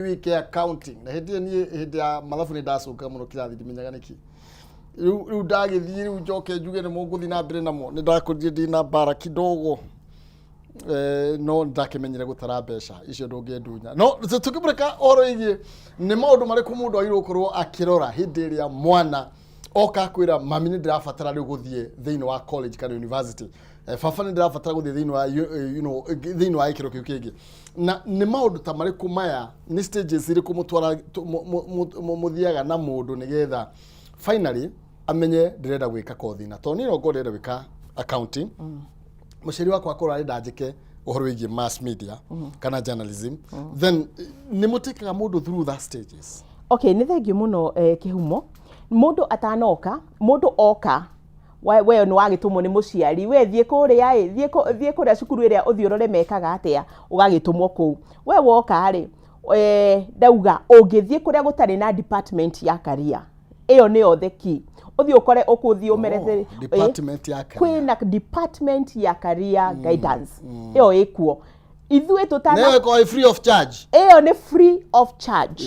Wike accounting na hĩndĩ ĩyo niĩ hĩndĩ ya mathabu nĩ ndacũngaga mũno kĩrathi, ndimenyaga nĩkĩ. Rĩu ndagĩthiĩ, rĩu njoke njuge nĩ mũgũthiĩ na mbere namo, nĩ ndakorire ndĩna mbara kidogo, no ndakĩmenyire gũtara mbeca icio ndũngĩndunya. No tũkĩmũreka ũhoro wĩgiĩ nĩ maũndũ marĩkũ mũndũ agĩrĩirwo gũkorwo akĩrora hĩndĩ ĩrĩa mwana oka kwĩra mami, nĩ ndĩrabatara rĩu gũthiĩ thĩinĩ wa college kana university, baba, nĩ ndĩrabatara gũthiĩ thĩinĩ wa thĩinĩ wa gĩkĩro kĩu kĩngĩ, na nĩ maũndũ ta marĩkũ maya, nĩ stages irĩkũ mũtwara mũthiaga na mũndũ nĩgetha finally amenye ndĩrenda gwĩka kothi na tondũ niĩ no ngorwo ndĩrenda gwĩka accounting, mũciari wakwa akorwo arenda njĩke ũhoro wĩgiĩ mass media kana journalism, then nĩ mũtĩkaga mũndũ through that stages? Okay, nĩ thengiũ mũno, Kĩhumo. Mũndũ atanoka, mũndũ oka, we nĩ wagĩtũmwo nĩ mũciari, we thiĩ kũrĩa ĩ, thiĩ kũrĩa cukuru ĩrĩa, ũthiĩ ũrore mekaga atĩa, ũgagĩtũmwo kũu. We woka rĩ, ndauga ũngĩthiĩ kũrĩa gũtarĩ na department ya career, ĩyo nĩyo the key. Ũthiĩ ũkore ũkũthiĩ ũmerete. Oh, department ya career. Kwĩna department ya career guidance, ĩyo ĩkuo. Ithuĩ tũtana Nĩyo ĩkoragwo ĩ free of charge? Ĩyo nĩ free of charge.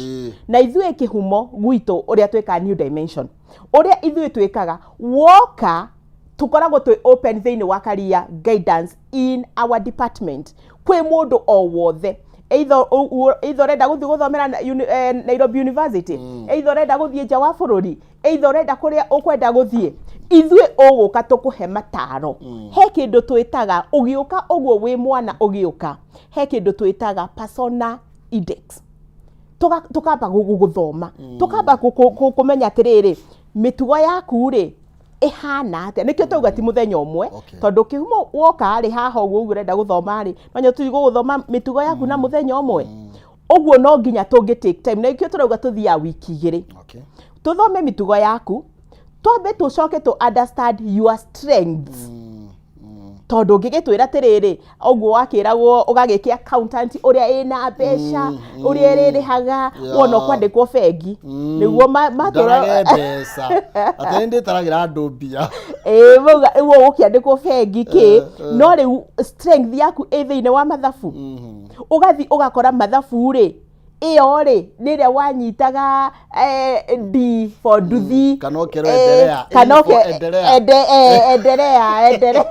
Na ithuĩ Kĩhumo gwitũ, ũrĩa twĩkaga New Dimension, ũrĩa ithuĩ twĩkaga, woka tũkoragwo twĩ open thĩinĩ wa career guidance in our department. Kwĩ mũndũ o wothe, either either ũrenda gũthiĩ gũthomera Nairobi University, either ũrenda gũthiĩ nja wa bũrũri, either ũrenda kũrĩa ũkwenda gũthiĩ, ithuĩ ũgũka tũkũhe mataro. He kĩndũ twĩtaga, ũgĩũka ũguo wĩ mwana ũgĩũka, he kĩndũ twĩtaga persona index. Tukamba gũgũthoma, tukamba kũmenya atĩrĩrĩ, mĩtugo yaku rĩ ĩhana atĩa. Nĩkĩo twauga ti mũthenya ũmwe, tondũ Kĩhumo woka rĩ haha ũguo ũguo ũrenda gũthoma rĩ, manya tũthiĩ gũgũthoma mĩtugo yaku na mũthenya ũmwe ũguo, no nginya tũngĩ take time. Na nĩkĩo tũrauga tũthiaga wiki 2, tũthome mĩtugo yaku, twambe tũcoke tũ understand your strengths, tondũ ũngĩgĩtwĩra atĩrĩrĩ, ũguo wakĩragwo ũgagĩke accountant ũrĩa ĩna mbeca, ũrĩa ĩrĩrĩhaga, wona ũkwandĩkwo bengi nĩguo matũra. Ndarage mbeca, atĩ nĩ ndĩtaragĩra andũ mbia. Ĩĩ, mauga rĩu ũgũkĩandĩkwo bengi kĩ, no rĩu strength yaku ĩ thĩinĩ wa mathabu. Ũgathiĩ ũgakora mathabu rĩ, ĩyo rĩ nĩ ĩrĩa wanyitaga, D for nduthi. Kana ũkerwo endelea. Kana E ũke for endelea. Endelea, endelea.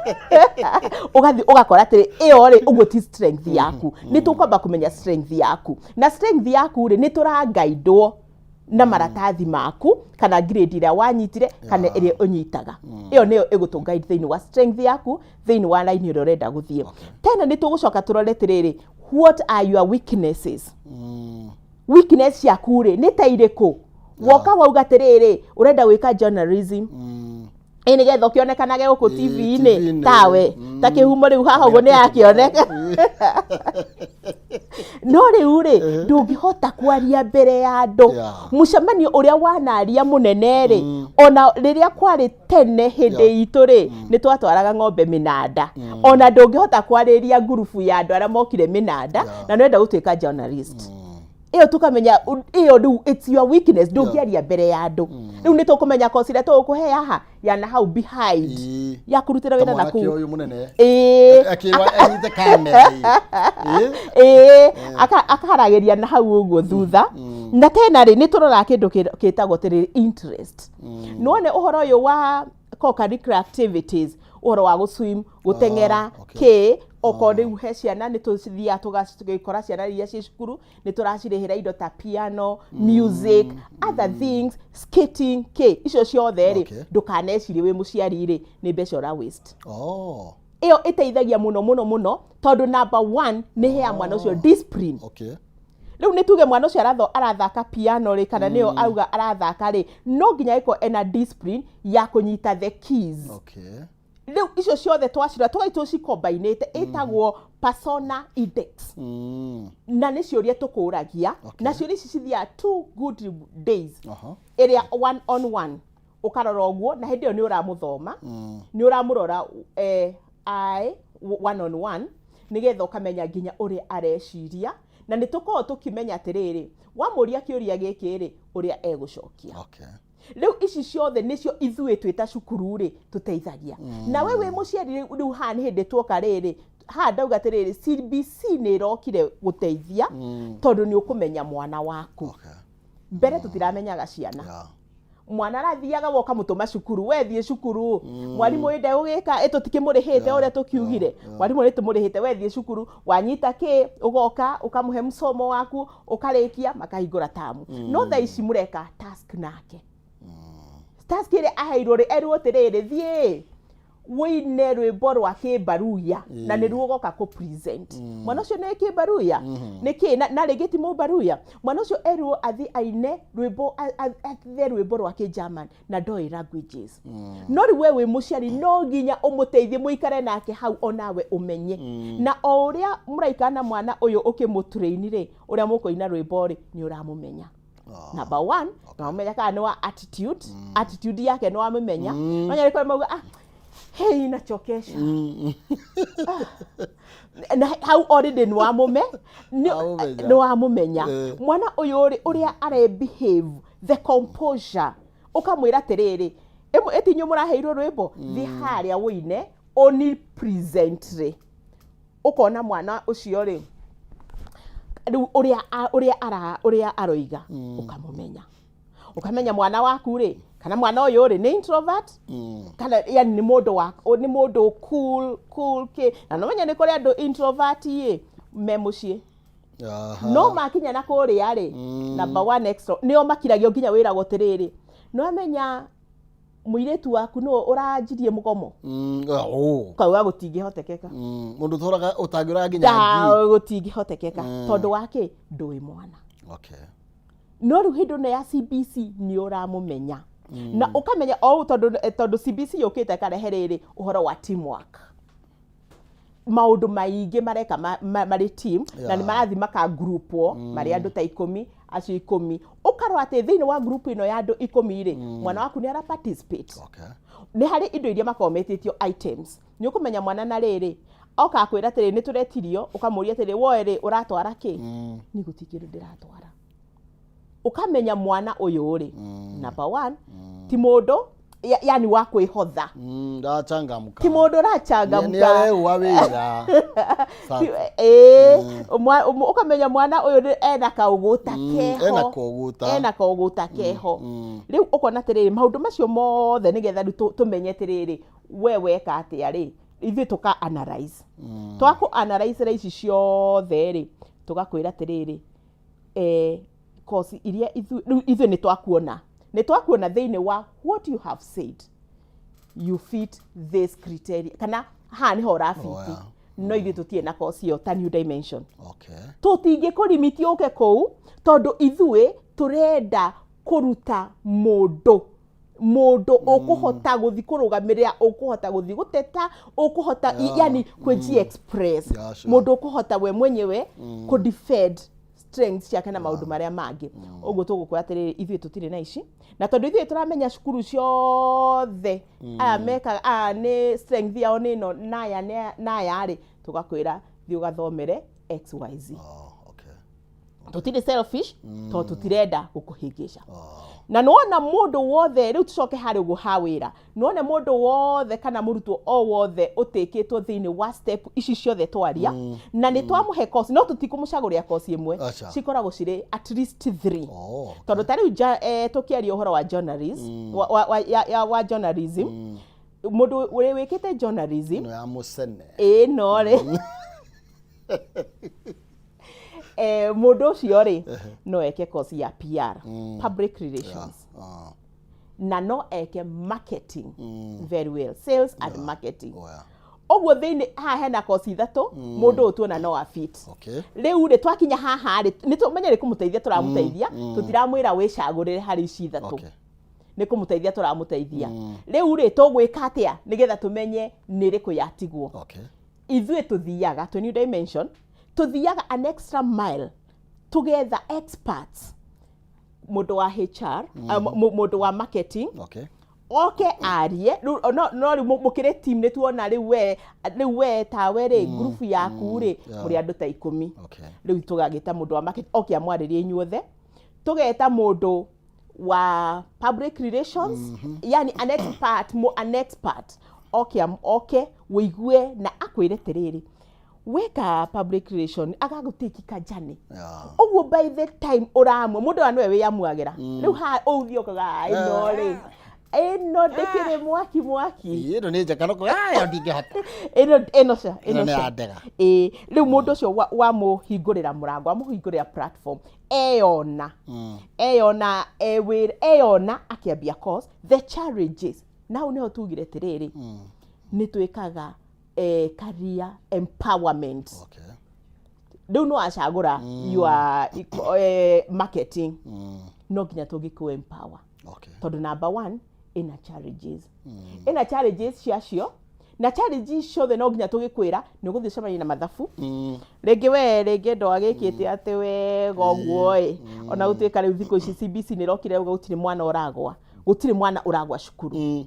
Ũgathiĩ ũgakora atĩrĩ, ĩyo rĩ ũguo ti strength yaku. Nĩ tũkwamba kũmenya strength yaku, na strength yaku rĩ, nĩ tũrangaindwo na maratathi maku kana grade ĩrĩa wanyitire kana ĩrĩa ũnyitaga. Ĩyo nĩyo ĩgũtũ guide thĩinĩ wa strength yaku thĩinĩ wa line ĩrĩa ũrenda gũthiĩ. Tena nĩ tũgũcoka tũrore atĩrĩrĩ, what are your weaknesses? Weakness ciaku rĩ nĩ ta irĩkũ? Woka wauga atĩrĩrĩ, ũrenda gwĩka journalism, ĩ nĩgetha ũkĩonekanage gũkũ TV-inĩ. TV-inĩ. Tawe ta Kĩhumo rĩu haha ũguo nĩ akĩoneka, no rĩu rĩ ndũngĩhota kwaria mbere ya andũ. Mũcemanio ũrĩa wanaria mũnene rĩ, ona rĩrĩa kwarĩ tene hĩndĩ itũ rĩ, nĩ twatwaraga ng'ombe mĩnanda, ona ndũngĩhota kwarĩria ngurubu ya andũ arĩa mokire mĩnanda, na nĩwenda gũtuĩka journalist. Ĩyo tũkamenya ĩyo rĩu it's your weakness, ndũngĩaria mbere ya andũ. Rĩu nĩ tũkũmenya kosi ĩrĩa tũgũkũhe haha ya na hau behind ya kũrutĩra wĩra na mwanake kũu ũyũ mũnene Ĩĩ. Akĩrwo anyite kamera ĩ. Ĩĩ, akaharagĩria na hau ũguo thutha. Na tena rĩ, nĩ tũroraga kĩndũ kĩtagwo atĩrĩrĩ, interest. Nĩwone ũhoro ũyũ wa co-curricular activities, ũhoro wa gũswim, gũteng'era, kĩ okorwo rĩu he ciana nĩ tũthiaga tũgakora ciana iria ciĩ cukuru, nĩ tũracirĩhĩra indo ta piano, music, other things, skating, kĩ icio ciothe rĩ, ndũkanecirie wĩ mũciari rĩ nĩ mbeca ũra waste. Ĩyo ĩteithagia mũno mũno mũno, tondũ number one nĩ heaga mwana ũcio discipline. Rĩu nĩ tuge mwana ũcio arathaka piano rĩ, kana nĩyo auga arathaka rĩ, no nginya ĩkorwo ena discipline ya kũnyita the keys. Rĩu icio ciothe twacirora tũgai tũcikombainĩte, ĩtagwo persona index, na nĩ ciũria tũkũragia. Na ciũria ici cithiaga 2 good days, ĩrĩa one on one ũkarora ũguo, na hĩndĩ ĩyo nĩ ũramũthoma, nĩ ũramũrora, eye one on one, nĩgetha ũkamenya nginya ũrĩa areciria. Na nĩ tũkoragwo tũkĩmenya atĩrĩrĩ, wamũria kĩũria gĩkĩ rĩ, ũrĩa egũcokia. Rĩu ici ciothe nĩcio ithuĩ twĩ ta cukuru rĩ tũteithagia. Nawe wĩ mũciari rĩu haha nĩ hĩndĩ tuoka rĩrĩ. Haha ndauga atĩrĩrĩ, CBC nĩ ĩrokire gũteithia tondũ nĩ ũkũmenya mwana waku. Mbere tũtiramenyaga ciana. Mwana arathiaga we ũkamũtũma cukuru, we thiĩ cukuru, mwarimũ ĩ ndegũgĩka, ĩ tũtikĩmũrĩhĩte ũrĩa tũkiugire, mwarimũ nĩ tũmũrĩhĩte, we thiĩ cukuru, wanyita kĩ, ũgoka ũkamũhe msomo waku, ũkarĩkia, makahingũra tamu. No thaa ici mũreka task nake. Task ĩrĩa aheirwo rĩ, erirwo atĩrĩrĩ, thiĩ wũine rwĩmbo rwa kĩmbaruya na nĩruo ũgoka kũ present. Mwana ũcio nĩ kĩmbaruya? Nĩ kĩ? Na rĩngĩ ti mũmbaruya. Mwana ũcio erirwo athiĩ aine rwĩmbo, athe rwĩmbo rwa kĩ-German na ndoĩ languages. No rĩu we wĩ mũciari no nginya ũmũteithie, mũikare nake hau onawe ũmenye. Na o ũrĩa mũraikara na mwana ũyũ ũkĩmũtrain rĩ, ũrĩa mũkũina rwĩmbo rĩ, nĩ ũramũmenya. Number one, nĩwamũmenya kana nĩ wa attitude, attitude yake nĩwamĩmenya. No nyarĩ mauga, "Ah, hey, inachokesha." Na hau already nĩwamũme Wamũmenya. Nĩwamũmenya. Mwana ũyũ rĩ, ũrĩa are behave, the composure, ũkamwĩra atĩrĩrĩ, ĩtinyu mũraheirwo rwĩmbo, thiĩ harĩa wũine ũni present rĩ, ũkona mwana ũcio rĩ, rĩu ũrĩa aroiga, ũkamũmenya, ũkamenya mwana waku rĩ, kana mwana ũyũ rĩ nĩ introvert kana yani nĩ mũndũ cool cool kĩ. Na no menye nĩ kũrĩ andũ introvert ĩ me mũciĩ, no makinya na kũrĩa rĩ, number one extra nĩo makiragio nginya wĩragwo atĩrĩrĩ, nĩ wamenya mũirĩtu waku nĩwe ũranjirie mũgomo. Oh. Kauga gũtingĩhotekeka. Mũndũ ũtũraga ũtangĩũraga nginya ngi. Gũtingĩhotekeka tondũ wa kĩ? Ndũĩ mwana. No rĩu hĩndĩ ĩno ya CBC nĩ ũramũmenya na ũkamenya o ũũ tondũ CBC yũkĩte ĩkarehe rĩrĩ ũhoro wa teamwork, maũndũ maingĩ mareka marĩ team na nĩ marathiĩ makagrupwo marĩ andũ ta 10, acio 10, ũkarora atĩ thĩinĩ wa group ĩno ya andũ 10 rĩ, mwana waku nĩ ara participate. Nĩ harĩ indo iria makoragwo metĩtio items, nĩ ũkũmenya mwana na rĩrĩ oka akwĩra atĩrĩ, nĩ tũretirio, ũkamũria atĩrĩ, woe rĩ, ũratwara kĩ? Ni gũtirĩ kĩndũ ndĩratwara. Ũkamenya mwana ũyũ rĩ, number one, ti mũndũ yani wa kwĩhotha. Ndachangamka. Ti mũndũ ũrachangamka. Nĩ areua wĩra. Ĩĩ, ũkamenya mwana ũyũ ena kaũgũta keho. Ena kũgũta. Ena kaũgũta keho. Rĩu ũkona atĩrĩrĩ, maũndũ macio mothe nĩgetha rĩu tũmenye atĩrĩrĩ, we weka atĩa rĩ, ithuĩ tũka analyze, twakũ analyze ra ici ciothe rĩ, tũgakwĩra atĩrĩrĩ, course iria rĩu ithuĩ nĩ twakuona thĩinĩ wa what you have said, you fit this criteria kana haha nĩho ũrabiti. No ithuĩ tũtirĩ na course ĩyo ta New Dimension. Tũtingĩkũrimiti ũke kũu tondũ ithuĩ tũrenda kũruta mũndũ ũkũhota gũthiĩ kũrũgamĩrĩra, ũkũhota gũthiĩ gũteta, ũkũhota yani kwĩji express. Mũndũ ũkũhota we mwenyewe kũ defend strengths ciake na maũndũ marĩa mangĩ. Ũguo tũgũkwĩra atĩrĩrĩ, ithuĩ tũtirĩ na ici, na tondũ ithuĩ tũramenya cukuru ciothe, aya mekaga aya nĩ strength yao nĩ ĩno na aya na aya rĩ, tũgakwĩra thiĩ ũgathomere XYZ. Tũtirĩ selfish tondũ tũtirenda gũkũhĩngĩca. Na nĩwona mũndũ wothe, rĩu tũcoke harĩ ũguo ha wĩra, nĩwona mũndũ wothe kana mũrutwo o wothe ũtĩkĩtwo thĩinĩ wa step ici ciothe twaria, na nĩ twamũhe course, no tũtikũmũcagũrĩra course ĩmwe. Cikoragwo cirĩ at least three. Tondũ ta rĩu tũkĩaria ũhoro wa journalism, wa journalism, mũndũ ũrĩ wĩkĩte journalism Ĩno ya mũcene. Ĩĩ, no rĩ, mũndũ ũcio rĩ, no eke course ya PR, public relations, na no eke marketing very well, sales and marketing. Ũguo thĩinĩ haha hena kosi ithatũ mũndũ ũyũ tuona no afit. Rĩu rĩ, twakinya haha rĩ, nĩ tũmenye nĩ kũmũteithia tũramũteithia, tũtiramwĩra wĩcagũrĩre harĩ ici ithatũ. Nĩ kũmũteithia tũramũteithia. Rĩu rĩ, tũgwĩka atĩa nĩgetha tũmenye nĩ ĩrĩkũ yatigwo? Ithuĩ tũthiaga twĩ New Dimension, tũthiaga an extra mile, tũgetha experts, mũndũ wa HR, mũndũ wa marketing, oke arie. Rĩu no rĩu mũkĩrĩ team, nĩ tuona rĩu we tawe rĩ, group yaku rĩ, mũrĩ andũ ta 10. Rĩu tũgagĩta mũndũ wa marketing oke amwarĩrie inyuothe, tũgeta mũndũ wa public relations, yani an expert, oke oke wĩigue na akwĩre tĩrĩrĩ. Weka public relation agagũtĩki kajani. Ũguo by the time ũramwe mũndũ ũyũ nĩwe wĩamuagĩra rĩu ha ũthiĩ ũkaga ĩno rĩ, ĩno ndĩkĩrĩ mwaki mwaki. Ĩno nĩ njega no ĩyo ndingĩhota. Ĩno ca Ĩno ĩno nĩ ca ya ndega. Ĩĩ, rĩu mũndũ ũcio wamũhingũrĩra mũrango, wamũhingũrĩra platform, eyona eyona ewĩra eyona akĩambia course, the challenges na hau nĩho tugire atĩrĩrĩ, nĩ twĩkaga career empowerment. Rĩu no acagũra your marketing, no nginya tũngĩkũ empower tondũ number one ĩna challenges, ĩna challenges ciacio, na challenges ciothe no nginya tũgĩkwĩra nĩ ũgũthiĩ ũcemanie na mathabu rĩngĩ, we rĩngĩ ndwagĩkĩte atĩ wega ũguo ĩ, ona gũtuĩka rĩu thikũ ici CBC nĩ ĩrokire uga gũtirĩ mwana ũragwa, gũtirĩ mwana ũragwa cukuru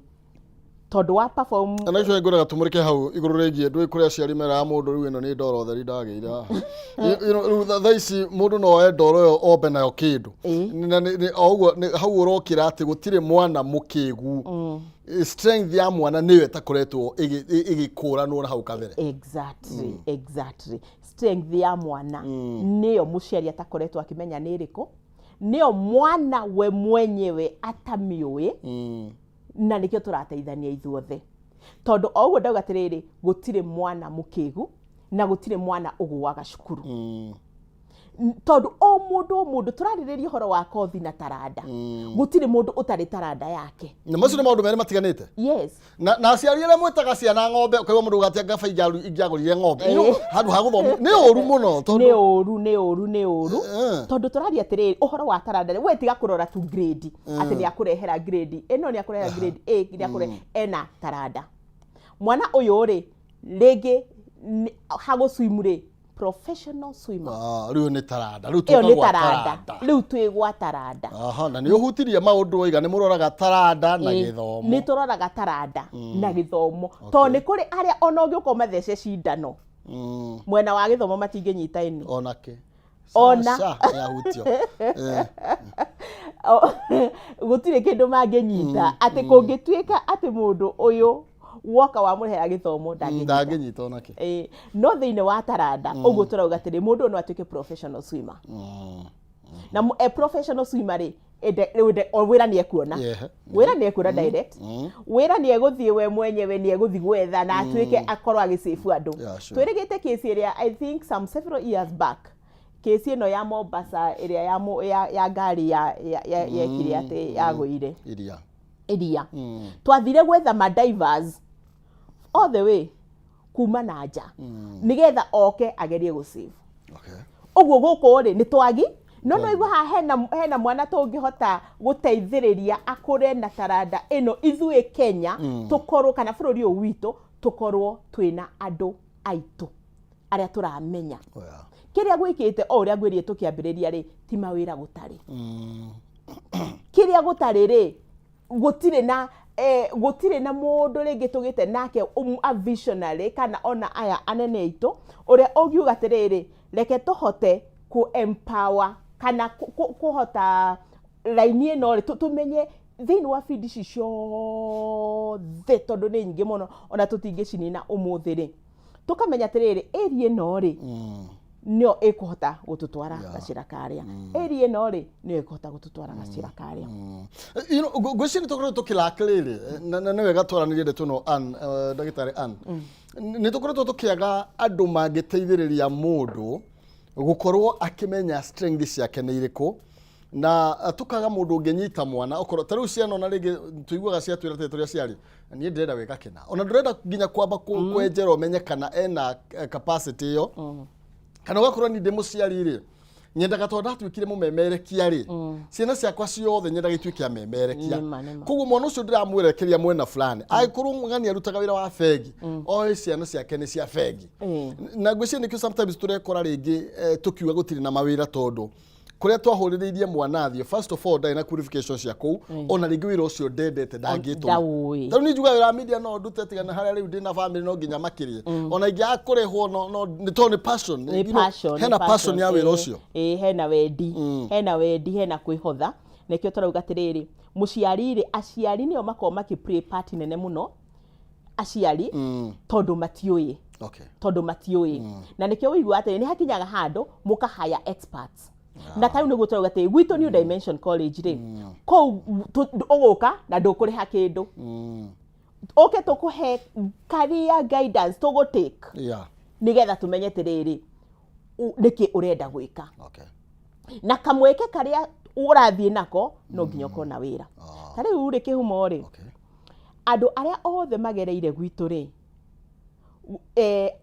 tondũ wa perform. Na icio ngwĩraga tũmũrĩke hau igũrũ rĩgiĩ ndũĩ kũrĩa aciari meraga mũndũ rĩu ĩno nĩ ndoro theri ndagĩire haha. Rĩu thaa ici mũndũ no oe ndoro ĩyo ombe nayo kĩndũ. Na o ũguo hau ũrokĩra atĩ gũtirĩ mwana mũkĩgu. Strength ya mwana nĩyo ĩtakoretwo ĩgĩkũranwo na hau kabere. Exactly, strength ya mwana nĩyo mũciari atakoretwo akĩmenya nĩ ĩrĩkũ, nĩyo mwana we mwenyewe atamĩũĩ, na nĩkĩo tũrateithania ithuothe, tondũ o ũguo ndauga atĩrĩrĩ, gũtirĩ mwana mũkĩgu na gũtirĩ mwana ũgũaga cukuru, tondũ o mũndũ o mũndũ tũrarĩrĩria ũhoro wa kothi na taranda, gũtirĩ mũndũ ũtarĩ taranda yake. Na macio nĩ maũndũ merĩ matiganĩte. Yes. Na aciari arĩa mwĩtaga ciana ng'ombe, ũkaigua mũndũ uga atĩ ngaba ingĩagũrire ng'ombe. Handũ ha gũthoma nĩ ũru mũno tondũ nĩ ũru, nĩ ũru, nĩ ũru, tondũ tũraria atĩrĩrĩ ũhoro wa taranda, we tiga kũrora tu grade atĩ nĩ akũrehera grade ĩno, nĩ akũrehera grade A, nĩ akũre ena taranda mwana ũyũ rĩ, rĩngĩ ha gũ rĩ, professional swimmer. Ah, rĩu nĩ taranda rĩu. Ĩyo tũka nĩ gwa taranda rĩu, twĩ gwa taranda. Aha, na nĩ ũhutirie maũndũ oiga nĩ mũroraga taranda na gĩthomo. Nĩ tũroraga taranda na gĩthomo, tondũ nĩ kũrĩ arĩa ona ũngĩũka ũmathece cindano mwena wa gĩthomo matingĩnyita ĩni. Onake Ona. Sasha, nĩ ahutio. Gũtirĩ kĩndũ mangĩnyita, atĩ kũngĩtuĩka atĩ mũndũ ũyũ woka wamũrehera gĩthomo ndangĩnyita. Ndangĩnyita onake. Ĩĩ, no thĩinĩ wa taranda ũguo tũrauga atĩrĩ, mũndũ ũyũ no atuĩke professional swimmer, na e professional swimmer rĩ, rĩu o wĩra nĩ ekuona, wĩra nĩ ekuona direct, wĩra nĩ egũthiĩ we mwenyewe, nĩ egũthiĩ gwetha na atuĩke akorwo agĩcĩbu andũ. Twĩrĩgĩte kesi ĩrĩa, I think some several years back, kesi ĩno ya Mombasa ĩrĩa ya ngari ya yekire atĩ yagũire iria. Iria. Twathire gwetha ma divers all the way kuma na nja nĩgetha oke agerie gũsave. Ũguo gũkũ rĩ, nĩ twagi no igua haha hena mwana tũngĩhota gũteithĩrĩria akũre na taranda ĩno, ithuĩ Kenya tũkorwo kana bũrũri ũyũ witũ tũkorwo twĩna andũ aitũ arĩa tũramenya kĩrĩa gwĩkĩte. O ũrĩa ngwĩrire tũkĩambĩrĩria rĩ, ti mawĩra gũtarĩ, kĩrĩa gũtarĩ rĩ, gũtirĩ na mũndũ rĩngĩ tũgĩte nake a visionary kana ona aya anene aitũ ũrĩa ũngiuga atĩrĩrĩ, reke tũhote kũ empower kana kũhota raini ĩno rĩ, tũmenye thĩinĩ wa field ici ciothe, tondũ nĩ nyingĩ mũno ona tũtingĩcinina ũmũthĩ rĩ, tũkamenya atĩrĩrĩ, area ĩno rĩ, nĩyo ĩkũhota gũtũtwara gacĩra karĩa, area ĩno rĩ, nĩyo ĩkũhota gũtũtwara gacĩra karĩa. Ngwĩciria nĩ tũkoretwo tũkĩlack rĩrĩ, na nĩ wega twaranĩrie ndeto ĩno Ann, ndagĩtarĩ Ann. Nĩ tũkoretwo tũkĩaga andũ mangĩteithĩrĩria mũndũ gũkorwo akĩmenya strength ciake nĩ irĩkũ, na tũkaga mũndũ ũngĩnyita mwana okorwo ta rĩu ciana ona rĩngĩ tũiguaga ciatwĩra atĩ tũrĩ aciari, niĩ ndĩrenda gwĩka kĩna, ona ndũrenda nginya kwamba kwenjera ũmenye kana ena capacity ĩyo, kana ũgakorwo ni ndĩ mũciari rĩ, nyendaga tondũ ndatuĩkire mũmemerekia rĩ, ciana ciakwa ciothe nyendaga ituĩke amemerekia. Nĩma, nĩma. Koguo mwana ũcio ndĩramwerekeria mwena fulani, angĩkorwo ng'ani arutaga wĩra wa bengi, oĩ ciana ciake nĩ cia bengi. Na ngwĩciria nĩkĩo sometimes tũrekora rĩngĩ tũkiuga gũtirĩ na mawĩra, tondũ kũrĩa twahũrĩrĩirie mwana athiĩ, first of all ndarĩ na qualification cia kũu, ona rĩngĩ wĩra ũcio ndendete ndangĩtũma. Ndaũĩ. Tarĩu niĩ njugaga wĩra wa media no ndute, tiga na harĩa rĩu ndĩna family no nginya makĩrie, ona ingĩaga kũrĩhwo no nĩ tondũ nĩ passion. Nĩ passion, nĩ hena passion ya wĩra ũcio. Ĩĩ, hena wendi, hena wendi, hena kwĩhotha. Nĩkĩo tũrauga atĩrĩrĩ, mũciari rĩ, aciari nĩo makoragwo makĩ play part nene mũno, aciari, tondũ matiũĩ. Tondũ matiũĩ, na nĩkĩo ũigua atĩ nĩ hakinyaga handũ mũkahaya experts, na ta rĩu nĩguo tũrauga atĩ gwitũ New Dimension College rĩ, kũu ũgũka na ndũkũrĩha kĩndũ, ũke tũkũhe career guidance, tũgũtake nĩgetha tũmenye atĩrĩrĩ, nĩkĩ ũrenda gwĩka na kamweke karĩa ũrathiĩ nako, no nginya ũkorwo na wĩra. Ta rĩu rĩ, kĩhumo rĩ, andũ arĩa othe magereire gwitũ rĩ,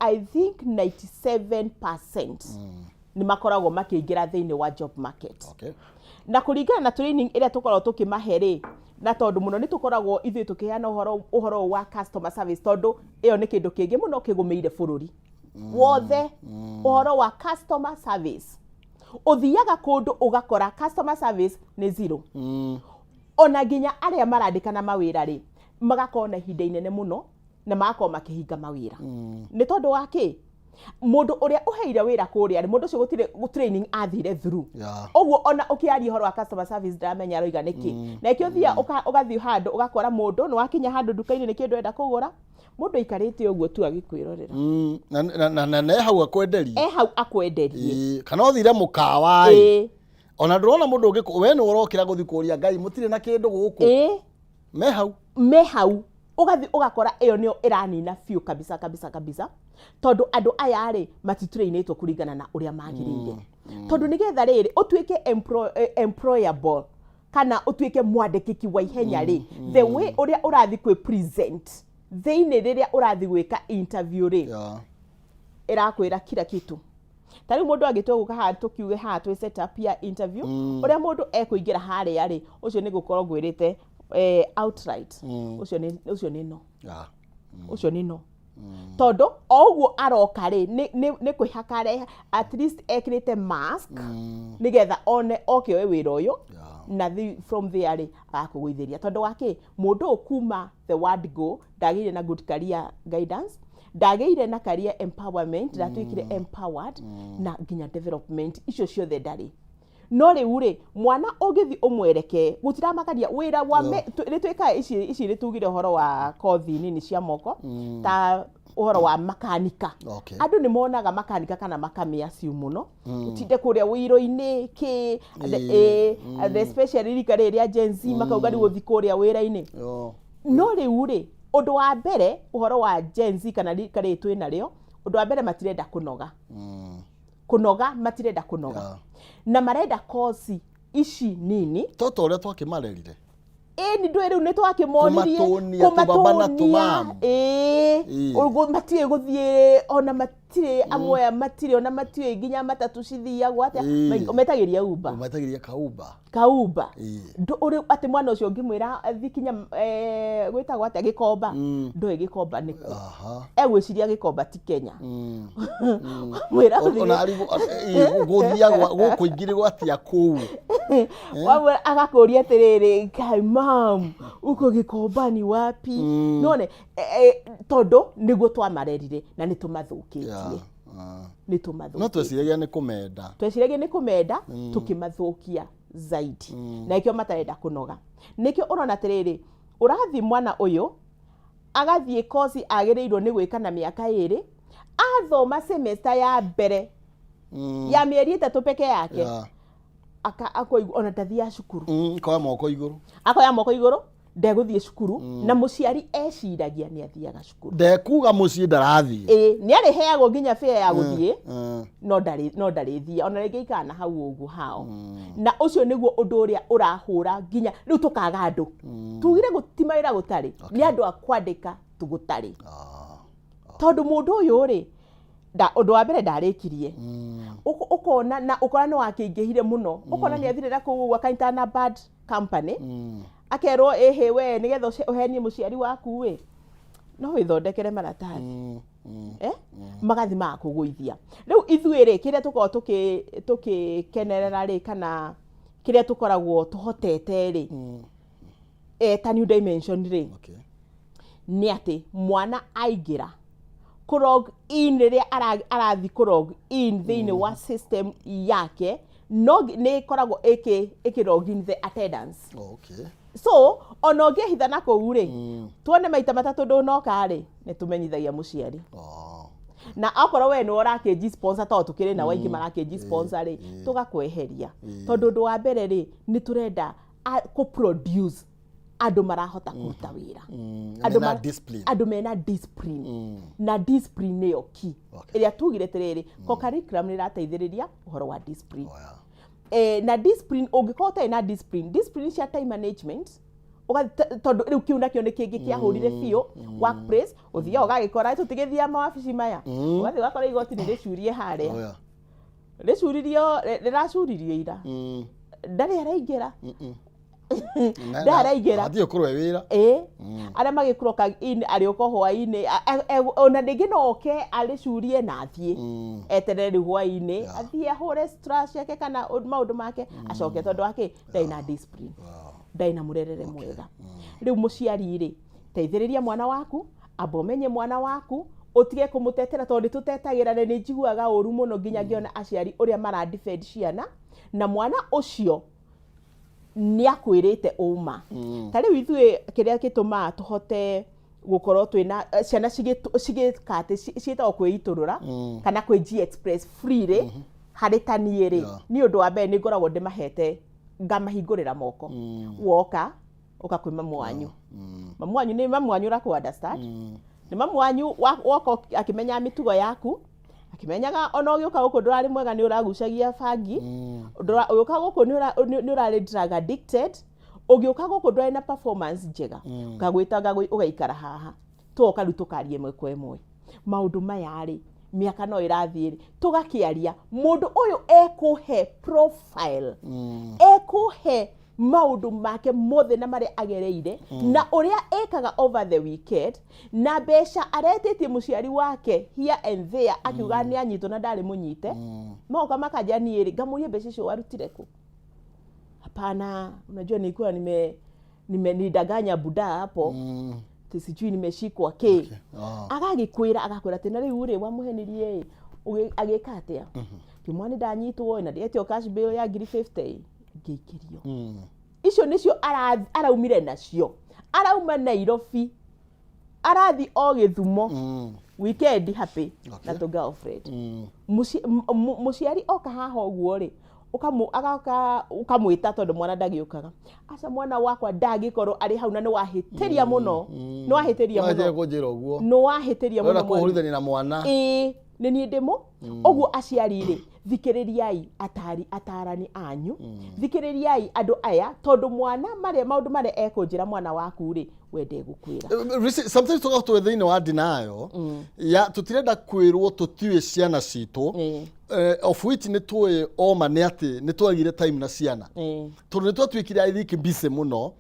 I think 97% nĩ makoragwo makĩingĩra thĩinĩ wa job market na kũringana na training ĩrĩa tũkoragwo tũkĩmahe rĩ, na tondũ mũno nĩ tũkoragwo ithuĩ tũkĩheana ũhoro ũyũ wa customer service, tondũ ĩyo nĩ kĩndũ kĩngĩ mũno kĩgũmĩire bũrũri wothe, ũhoro wa customer service. Ũthiaga kũndũ ũgakora customer service nĩ zero, ona nginya arĩa marandĩkana mawĩra rĩ, magakorwo na ihinda inene mũno na magakorwo makĩhinga mawĩra. Nĩ tondũ wa kĩ? Mũndũ ũrĩa ũheire wĩra kũrĩa rĩ, mũndũ ũcio gũtirĩ training athire through. Ũguo ona ũkĩaria ũhoro wa customer service, ndaramenya aroiga nĩkĩ. Na ĩkĩo ũthiaga ũgathiĩ handũ ũgakora mũndũ nĩ wakinya handũ nduka-inĩ, nĩ kĩndũ enda kũgũra, mũndũ aikarĩte ũguo tu agĩkwĩrorera. Na ne hau akwenderie. E hau akwenderie. Ĩĩ, kana ũthire mũkawa ĩ, ona ndũrona mũndũ ũngĩ, we nĩ ũrokĩra gũthiĩ kũria Ngai mũtirĩ na kĩndũ gũkũ, me hau. Me hau. Ũgathiĩ ũgakora ĩyo nĩyo ĩranina biũ kabisa kabisa kabisa, tondũ andũ aya rĩ, matitrainĩtwo kũringana na ũrĩa magĩrĩire, tondũ nĩgetha rĩrĩ ũtuĩke employable kana ũtuĩke mwandĩkĩki wa ihenya rĩ, the way ũrĩa ũrathiĩ kwĩ present thĩinĩ rĩrĩa ũrathiĩ gwĩka interview rĩ, ĩrakwĩra kila kitu. Ta rĩu mũndũ angĩtua gũka haha, tũkiuge haha twĩ set up ya interview, ũrĩa mũndũ ekũingĩra harĩa rĩ, ũcio nĩ gũkorwo ngwĩrĩte outright, ũcio nĩ no. Ũcio nĩ no, tondũ o ũguo aroka rĩ, nĩ kwĩhaka areha, at least ekĩrĩte mask nĩgetha one oke oe wĩra ũyũ, na from there rĩ, agakũgũithĩria. Tondũ wa kĩ? Mũndũ ũyũ kuma the word go ndagĩire na good career guidance, ndagĩire na career empowerment, ndatuĩkire empowered, na nginya development icio ciothe ndarĩ. No rĩu rĩ, mwana ũngĩthiĩ ũmwereke gũtiramakania wĩra wa nĩ twĩkaga ici nĩ tugire ũhoro wa kothi nini cia moko, ta ũhoro wa makanika. Andũ nĩ monaga makanika kana makamĩaciu mũno, ũtinde kũrĩa wĩiro-inĩ kĩ, and especially rika rĩrĩ rĩa Gen Z, makauga rĩu ũthi kũrĩa wĩra-inĩ. No rĩu rĩ, ũndũ wa mbere, ũhoro wa Gen Z kana rika rĩrĩ twĩ narĩo, ũndũ wa mbere matirenda kũnoga. Kũnoga matirenda kũnoga, na marenda koci ici nini. Toto ũrĩa twakĩmarerire. Ĩni ndũĩ rĩu nĩ twakĩmonirie. Kũmatũnia, tũbaba na tũmamu. Ĩĩ. Ũguo matiũĩ gũthiĩ, ona matirĩ amwe aya matirĩ ona matiũĩ nginya matatũ cithiagwo atĩa. Metagĩria Uber. Metagĩria kauba. Kauba. Ũrĩ atĩ mwana ũcio ũngĩmwĩra athi kinya gwĩtagwo atĩa, Gĩkomba, ndũĩ Gĩkomba nĩkũ. Egwĩciria Gĩkomba ti Kenya. Mwĩra ona arigwo gũthiagwo gũkũ ingĩrĩgwo atĩa kũu. Wamwĩra agakũria atĩrĩrĩ, "Kai mam, uko Gĩkomba ni wapi?" None tondũ nĩguo twamarerire na nĩ tũmathũkĩtie. Nĩ No tũmathũkĩtie. Tweciragia nĩ kũmenda. Tweciragia nĩ kũmenda, tũkĩmathũkia zaidi, na ikĩo matarenda kũnoga. Nĩkĩo ũrona atĩrĩrĩ, ũrathiĩ mwana ũyũ agathiĩ kosi agĩrĩirwo nĩ gwĩka na mĩaka 2, athoma semester ya mbere ya mĩeri 3 peke yake, akoigua ona ndathiaga cukuru. Koya moko igũrũ. Akoya moko igũrũ, ndegũthiĩ cukuru, na mũciari eciragia nĩ athiaga cukuru. Ndekuga mũciĩ ndarathiĩ. Ĩĩ, nĩ arĩheagwo nginya fare ya gũthiĩ, no ndarĩthiĩ ona rĩngĩ ikara na hau ũguo hao. Na ũcio nĩguo ũndũ ũrĩa ũrahũra nginya rĩu tũkaga andũ. Tugire gũti mawĩra gũtarĩ, nĩ andũ a kwandĩka tu gũtarĩ. Tondũ mũndũ ũyũ rĩ, ũndũ wa mbere ndarĩkirie. Ũkona na ũkora nĩ wakĩingĩhire mũno, ũkona nĩ athire na kũu ũguo akanyitana na bad company, akerwo ĩhĩ we, nĩgetha ũhenie mũciari waku ĩ, no wĩthondekere maratathi. Magathi magakũgũithia. Rĩu ithuĩ rĩ, kĩrĩa tũkoragwo tũkĩkenerera rĩ, kana kĩrĩa tũkoragwo tũhotete rĩ, ta New Dimension rĩ, nĩ atĩ mwana aingĩra kũ log in, rĩrĩa arathi kũ log in thĩinĩ wa system yake, no nĩ ĩkoragwo ĩkĩ log in the attendance. So ona ũngĩhitha na kũu rĩ, tuone maita matatũ ndũnoka rĩ, nĩ tũmenyithagia mũciari. Na akorwo we nĩwe ũrakĩnji sponsor, tondũ tũkĩrĩ nao aingĩ marakĩnji sponsor rĩ, tũgakweheria, tondũ ũndũ wa mbere rĩ, nĩ tũrenda kũ produce andũ marahota kũruta wĩra. Andũ Mena discipline. Andũ mena discipline, na discipline nĩyo key. Ĩrĩa tugire atĩrĩrĩ, co-curriculum nĩ ĩrateithĩrĩria ũhoro wa discipline. Na discipline, ũngĩkorwo ũtarĩ na discipline, discipline cia time management, tondũ rĩu kĩu nakĩo nĩ kĩngĩ kĩahũrire biũ. Workplace ũthiaga ũgagĩkora tũtigĩthiaga mawabici maya, ũgathiĩ ũgakora igoti nĩ rĩcurie harĩa. Rĩcuririo, rĩracuririo ira. Ndarĩ araingĩra. Ndarĩ araingĩra. Athiĩ kũrwe wĩra. Ĩ, arĩa magĩclocka in arĩũka hwainĩ, ona rĩngĩ no oke arĩcurie na athiĩ eterere rĩu hwainĩ, athiĩ ahũre trash ciake kana maũndũ make, acoke, tondũ wakĩ ndarĩ na discipline, ndarĩ na mũrerere mwega. Rĩu mũciari rĩ, teithĩrĩria mwana waku, amba ũmenye mwana waku, ũtige kũmũtetera, tondũ nĩ tũtetagĩra, na nĩ njiguaga ũru mũno nginya ngĩona aciari ũrĩa mara defend ciana, na mwana ũcio nĩ akwĩrĩte ũma. Ta rĩu ithuĩ, kĩrĩa gĩtũmaga tũhote gũkorwo twĩna ciana cigĩka atĩ ciĩtagwo kwĩitũrũra kana kwĩ express freely harĩ ta niĩ rĩ, nĩ ũndũ wa mbere nĩ ngoragwo ndĩmahete, ngamahingũrĩra moko. Woka ũka kwĩ mamu wanyu, mamu wanyu nĩ mamu wanyu ũrakũ understand, nĩ mamu wanyu woka akĩmenyaga mĩtugo yaku, akĩmenyaga ona ũgĩũka gũkũ ndũrarĩ mwega, nĩ ũragucagia bangi. Ũgĩũka gũkũ nĩ ũrarĩ drug addicted, ũgĩũka gũkũ ndũrarĩ na performance njega. Ngagwĩta, ũgaikara haha, twoka rĩu tũkaria ĩmwe kwa ĩmwe maũndũ maya rĩ, mĩaka no ĩrathiĩ rĩ, tũgakĩaria, mũndũ ũyũ ekũhe profile, ekũhe maũndũ make mothe na marĩa agereire na ũrĩa ekaga over the weekend na mbeca aretĩtie mũciari wake here and there, akiuga nĩ anyitwo na ndarĩ mũnyite. Magoka makanja niĩ rĩ, ngamũria, "Mbeca icio warutire kũ?" "Hapana, unajua nilikuwa nime nilidanganya buda hapo." Ati sijui nimeshikwa kĩ. Agagĩkwĩra, agakwĩra atĩ na rĩu rĩ, wamũhenirie ĩ, agĩka atĩa? "Kiumwa nĩ ndanyitwo na ndĩetio cash bail ya ngiri 50, ngĩikĩrio." Icio nĩcio araumire nacio, arauma Nairobi, arathi o Gĩthumo weekend happy na tũ girlfriend. Mũciari oka haha ũguo rĩ, agoka ũkamwĩta, tondũ mwana ndagĩũkaga. "Aca, mwana wakwa ndangĩkorwo arĩ hau, na nĩ wahĩtĩria mũno, nĩ wahĩtĩria Wahĩtĩria mũno." Kũnjĩra ũguo. Nĩ wahĩtĩria mũno, Ũrenda mwarimũ. Kũhũrithania na mwana. Ĩĩ, nĩ niĩ ndĩmũ ũguo. Aciari rĩ, thikĩrĩriai atari atarani anyu, thikĩrĩriai andũ aya, tondũ mwana marĩa maũndũ marĩa ekũnjĩra mwana waku rĩ, we ndegũkwĩra. Sometimes tũgakorwo twĩ thĩinĩ wa denial ya tũtirenda kwĩrwo tũtiũĩ ciana citũ. Of which nĩ tũĩ oma nĩ atĩ nĩ twagire time na ciana, tondũ nĩ twatuĩkire, I think, busy mũno,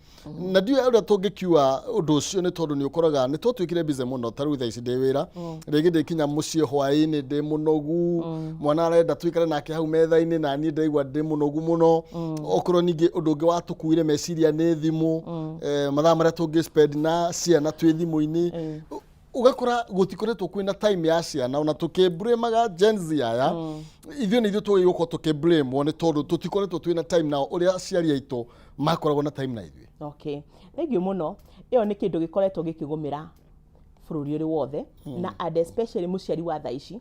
na ndiũĩ ũrĩa tũngĩkiua ũndũ ũcio, nĩ tondũ nĩ ũkoraga nĩ twatuĩkire busy mũno. Ta rĩu thaa ici ndĩ wĩra, rĩngĩ ndĩkinya mũciĩ hwaĩ-inĩ ndĩ mũnogu, mwana arenda tuikare nake hau metha-inĩ, na niĩ ndaigua ndĩ mũnogu mũno. Okorwo ningĩ ũndũ ũngĩ watũkuire meciria nĩ thimũ, mathaa marĩa tũngĩ spend na ciana twĩ thimũ-inĩ, ũgakora gũtikoretwo kwĩna time ya ciana. Ona tũkĩblamaga Gen Z aya, ithuĩ nĩ ithuĩ tũgĩrĩirwo gũkorwo tũkĩblamwo, nĩ tondũ tũtikoretwo twĩna time nao ũrĩa aciari aitũ makoragwo na time na ithuĩ. Okay, thank you mũno. Ĩyo nĩ kĩndũ gĩkoretwo gĩkĩgũmĩra bũrũri ũrĩ wothe, na and especially mũciari wa thaa ici,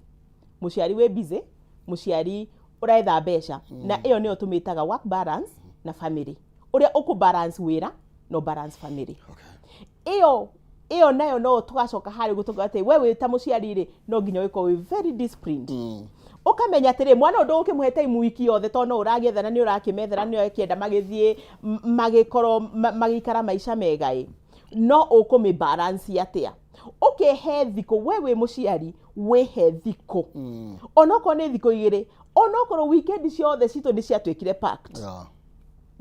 mũciari wĩ busy, mũciari ũretha mbeca, na ĩyo nĩyo tũmĩtaga work balance na family, ũrĩa ũkũ balance wĩra no balance family. Ĩyo nayo no tũgacoka harĩ ũguo, tũkauga atĩ we wĩ ta mũciari rĩ, no nginya ũgĩkorwo wĩ very disciplined, ũkamenya atĩrĩ, mwana ũyũ ndũgũkĩmũhe time wiki yothe, tondũ no ũragĩethana, nĩ ũrakĩmethera, nĩ ũrakĩenda magĩthiĩ magĩkorwo magĩikara maica mega ĩ, no ũkũmĩ balance atĩa? Ũkĩhe thikũ, we wĩ mũciari wĩhe thikũ, onokorwo nĩ thikũ 2, onokorwo weekend ciothe citũ nĩ ciatuĩkire packed.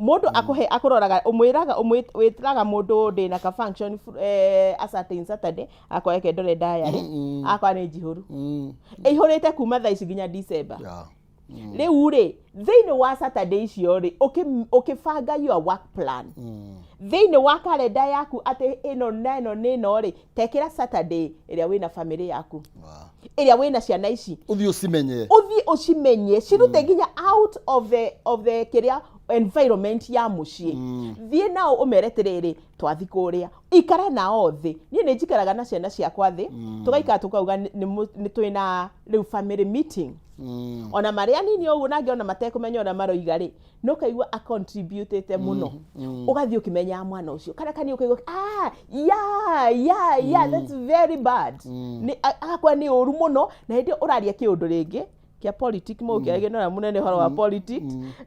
Mũndũ akũhe akũroraga, ũmwĩraga, wĩtĩraga mũndũ, "Ndĩna ka function a certain Saturday," akwa, "Reke ndore diary," akwa nĩ njihũru, ĩihũrĩte kuma thaa ici nginya December. Rĩu rĩ, thĩinĩ wa Saturday icio rĩ, ũkĩbanga your work plan thĩinĩ wa kalenda yaku atĩ ĩno na ĩno nĩ ĩno rĩ, tekĩra Saturday ĩrĩa wĩna family yaku, ĩrĩa wĩna ciana ici. Ũthiĩ ũcimenye. Ũthiĩ ũcimenye, cirute nginya out of the kĩrĩa Environment ya mũciĩ, thiĩ nao ũmere atĩrĩrĩ, twathi kũrĩa, ikara nao thĩ. Niĩ nĩ njikaraga na ciana ciakwa thĩ, tũgaikara tũkauga nĩ twĩna rĩu family meeting. Ona marĩ anini ũguo, nangĩ ona matekũmenya ũrĩa maroiga rĩ, nĩ ũkaigua acontributĩte mũno. Ũgathiĩ ũkĩmenyaga mwana ũcio kana kani, ũkaigua, "Ah, yeah, that's very bad." Nĩ agakorwo nĩ ũru mũno. Na hĩndĩ ĩyo ũraria kĩũndũ rĩngĩ kĩa politics, mũgũkĩaragia na ũrĩa mũnene ũhoro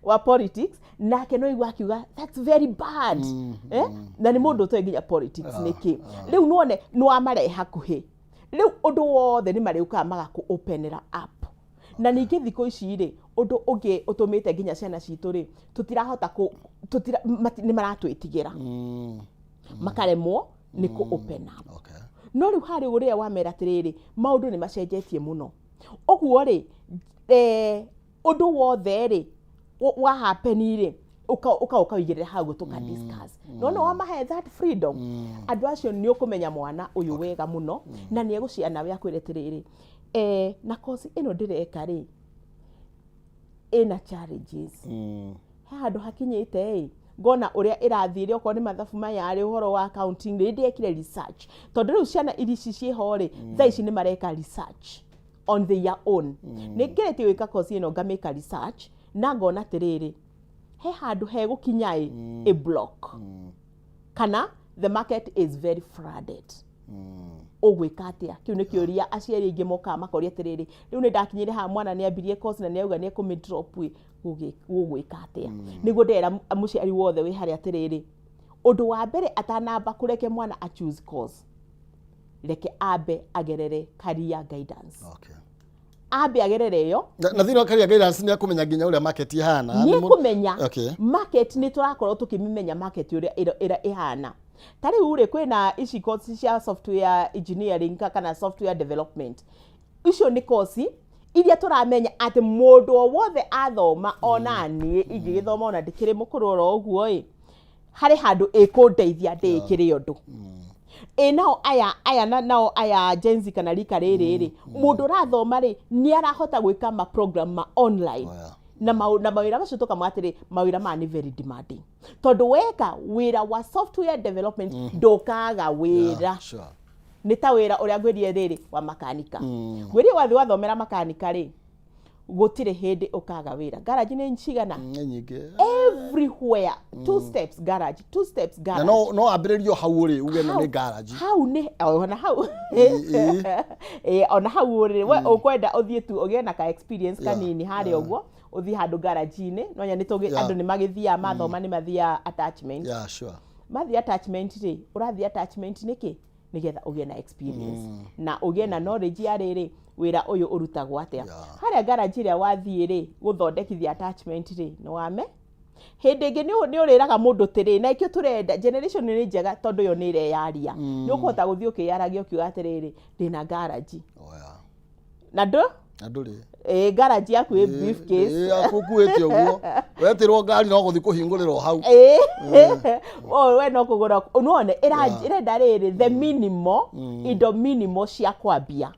wa politics, nake no igua akiuga, "That's very bad," eh? Na nĩ mũndũ ũtoĩ nginya politics nĩkĩ. Rĩu nĩwone nĩ wamarehe hakuhĩ, rĩu ũndũ wothe nĩ marĩũkaga magakũ openera up. Na ningĩ thikũ ici rĩ, ũndũ ũngĩ ũtũmĩte nginya ciana citũ rĩ, tũtirahota kũ tũtira nĩ maratwĩtigĩra, makaremwo nĩ kũ open up. No rĩu harĩ ũrĩa wamera atĩrĩrĩ, maũndũ nĩ macenjetie mũno ũguo rĩ, ũndũ wothe rĩ wa happen rĩ, ũka ũkaigĩrĩra hau tũka discuss. No no wamahe that freedom, andũ acio nĩ ũkũmenya mwana ũyũ wega mũno, na nĩ egũcia nawe akwĩre atĩrĩrĩ, na course ĩno ndĩreka rĩ, ĩna challenges. He handũ hakinyĩte ĩ ngona ũrĩa ĩrathiĩ, okorwo nĩ mathabu maya rĩ, ũhoro wa accounting rĩ, ndĩekire research, tondũ rĩu ciana iria ici ciĩho rĩ, thaa ici nĩ mareka research on their own. Nĩ ngeretie gwĩka course ĩno, ngamĩka research na ngona atĩrĩrĩ, he handũ hegũkinya ĩ block, kana the market is very flooded. Ũgwĩka atĩa? Kĩu nĩ kĩũria aciari aingĩ mokaga makoria atĩrĩrĩ, rĩu nĩ ndakinyire haha, mwana nĩ ambirie course na nĩ auga nĩ ekũmĩ drop ĩ, gũgwĩka atĩa? Nĩguo ndĩrera mũciari wothe wĩ harĩa atĩrĩrĩ, ũndũ wa mbere, atanamba kũreke mwana a choose course, reke ambe agerere career guidance. Ambe agerere ĩyo. Na thĩinĩ wa career guidance nĩ akũmenya nginya ũrĩa market ihana. Nĩ ekũmenya market, nĩ tũrakorwo tũkĩmĩmenya market ũrĩa ĩhana. Ta rĩu rĩ, kwĩna ici course cia software engineering kana software development. Icio nĩ course iria tũramenya atĩ mũndũ o wothe athoma, ona niĩ ingĩgĩthoma, ona ndĩkĩrĩ mũkũrũ oro ũguo ĩ, harĩ handũ ĩkũndeithia ndĩĩkĩre ũndũ ĩ. Nao aya nao aya Gen Z kana rika rĩrĩ rĩ, mũndũ ũrathoma rĩ, nĩ arahota gwĩka ma program ma online. Na mawĩra macio tũkamwa atĩrĩ, mawĩra maya nĩ very demanding, tondũ weka wĩra wa software development ndũkaga wĩra. Nĩ ta wĩra ũrĩa ngwĩrie rĩrĩ wa makanika. Ngwĩrie wathiĩ wathomera makanika rĩ, gũtirĩ hĩndĩ ũkaga wĩra. Garage nĩ cigana? Nĩ nyingĩ. Everywhere, two steps garage, two steps Na garage. no ambĩrĩrio hau ũrĩ uge ĩno nĩ garage. Hau nĩ ona hau. Ona hau ũrĩ we ũkwenda ũthiĩ tu ũgĩe na ka experience kanini harĩa ũguo, ũthiĩ handũ garage-inĩ nonya nĩ tũgĩ. Andũ nĩ magĩthiaga mathoma, nĩ mathiaga attachment. Mathiĩ attachment rĩ, ũrathiĩ attachment nĩkĩ? Nĩgetha ũgĩe na experience na ũgĩe na knowledge ya rĩrĩ, wĩra ũyũ ũrutagwo atĩa. Harĩa garage ĩrĩa wathiĩ rĩ, gũthondekithia attachment rĩ, nĩ wame hĩndĩ ĩngĩ nĩ ũrĩraga mũndũ tĩrĩ, na ikĩo tũrenda generation nĩ njega, tondũ yo nĩ ĩreyaria. Nĩ ũkũhota gũthiĩ ũkĩyaragia ũkiuga atĩrĩrĩ, ndĩna garage. Na ndũ Na ndũrĩ. Ĩ garage yaku ĩ briefcase. Akukuĩte ũguo wetirwo ngari no gũthiĩ kũhingũrĩrwo hau. Ĩ o we no kũgũra none ĩrenda rĩrĩ, the minimal, indo minimal cia kwambia,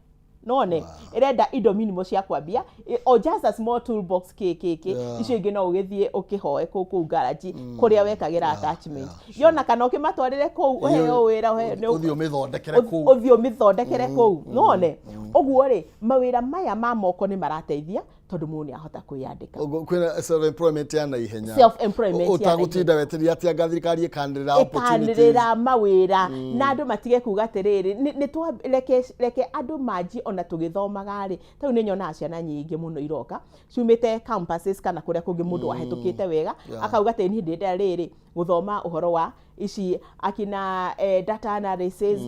none ĩrenda indo minimal cia kwambia, o just a small toolbox kĩ kĩ kĩ. Icio ingĩ no ũgĩthiĩ ũkĩhoe kũu garage kũrĩa wekagĩra attachment. Yona kana ũkĩmatwarĩre kũu ũheo wĩra ũthiĩ ũmĩthondekere kũu. Ũthiĩ ũmĩthondekere kũu, none ũguo rĩ, mawĩra maya ma moko nĩ marateithia, tondũ mũndũ nĩ ahota kwĩyandĩka. Ũguo kwĩna self employment ya naihenya. Self employment ya ũtagũtinda wetereire atĩ anga thirikari ĩkanĩrĩra opportunities. Ĩkanĩrĩra mawĩra, na andũ matige kuga atĩrĩrĩ, reke andũ manjie. Ona tũgĩthomaga rĩ, tarĩu nĩ nyonaga ciana nyingĩ mũno iroka ciumĩte campuses kana kũrĩa kũngĩ, mũndũ wahĩtũkĩte wega, akauga atĩ niĩ ndĩrenda rĩrĩ gũthoma ũhoro wa ici akina data analysis,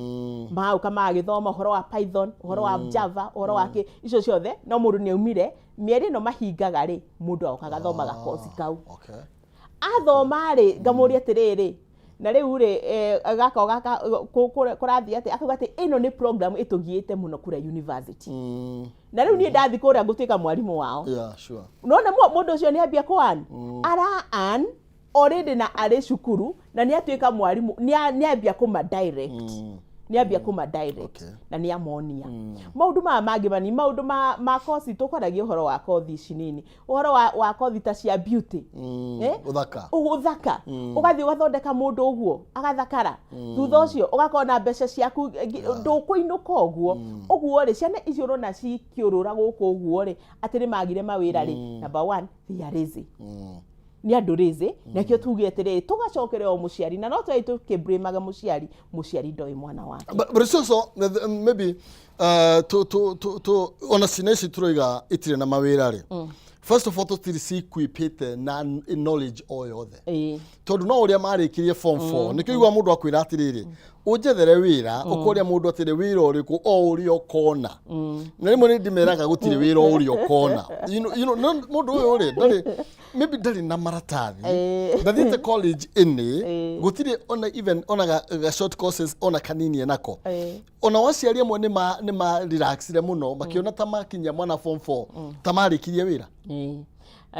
magũka magagĩthoma ũhoro wa Python, ũhoro wa Java, ũhoro wa kĩ, icio ciothe. No mũndũ nĩ aumire mĩeri ĩno mahingaga rĩ, mũndũ agoka agathomaga koci kau. Athoma rĩ, ngamũria atĩrĩrĩ, na rĩu rĩ, gaka o gaka kũrathiĩ atĩa? Akauga atĩ ĩno nĩ program ĩtũgiĩte mũno kũrĩa university, na rĩu niĩ ndathi kũrĩa ngũtuĩka mwarimũ wao. Nona mũndũ ũcio nĩ ambia kũ earn, ara earn already na arĩ cukuru, na nĩ atuĩka mwarimũ, nĩ ambia kũma direct. Nĩ ambia kũma direct na nĩ amonia maũndũ maya mangĩ mani maũndũ ma kothi. Tũkwaragia ũhoro wa kothi ici nini, ũhoro wa kothi ta cia beauty. Eh? Ũthaka. Ũthaka, ũgathiĩ ũgathondeka mũndũ ũguo agathakara, thutha ũcio ũgakorwo na mbeca ciaku, ndũkũinũka ũguo ũguo rĩ. Ciana icio ũrona cikĩũrũra gũkũ ũguo rĩ, atĩ nĩ magire mawĩra rĩ, number one, they are lazy. Nĩ andũ lazy. Nakĩo tuge atĩrĩrĩ, tũgacokere o mũciari, na no twai tũkĩblamaga mũciari. Mũciari ndoĩ mwana wake. But it's also maybe to ona ciana ici turoiga itirĩ na mawĩra rĩ, first of all, tũtirĩ cikwipĩte na knowledge o yothe, tondũ no ũrĩa marĩkirie form 4 nĩkĩo igua mũndũ akwĩra atĩrĩrĩ, "Ũnjethere wĩra." Ũkoria mũndũ atĩrĩ, "Wĩra ũrĩkũ?" "O ũrĩa ũkona." Na rĩmwe nĩ ndĩmeraga gũtirĩ wĩra o ũrĩa ũkona. No mũndũ ũyũ rĩ, ndarĩ, maybe ndarĩ na maratathi, ndathiĩte college ĩnĩ, gũtirĩ ona even ona ga short courses ona kanini enako. Ona waciari amwe nĩ ma relaxire mũno, makĩona ta makinyia mwana form 4 ta marĩkirie wĩra. Ĩĩ.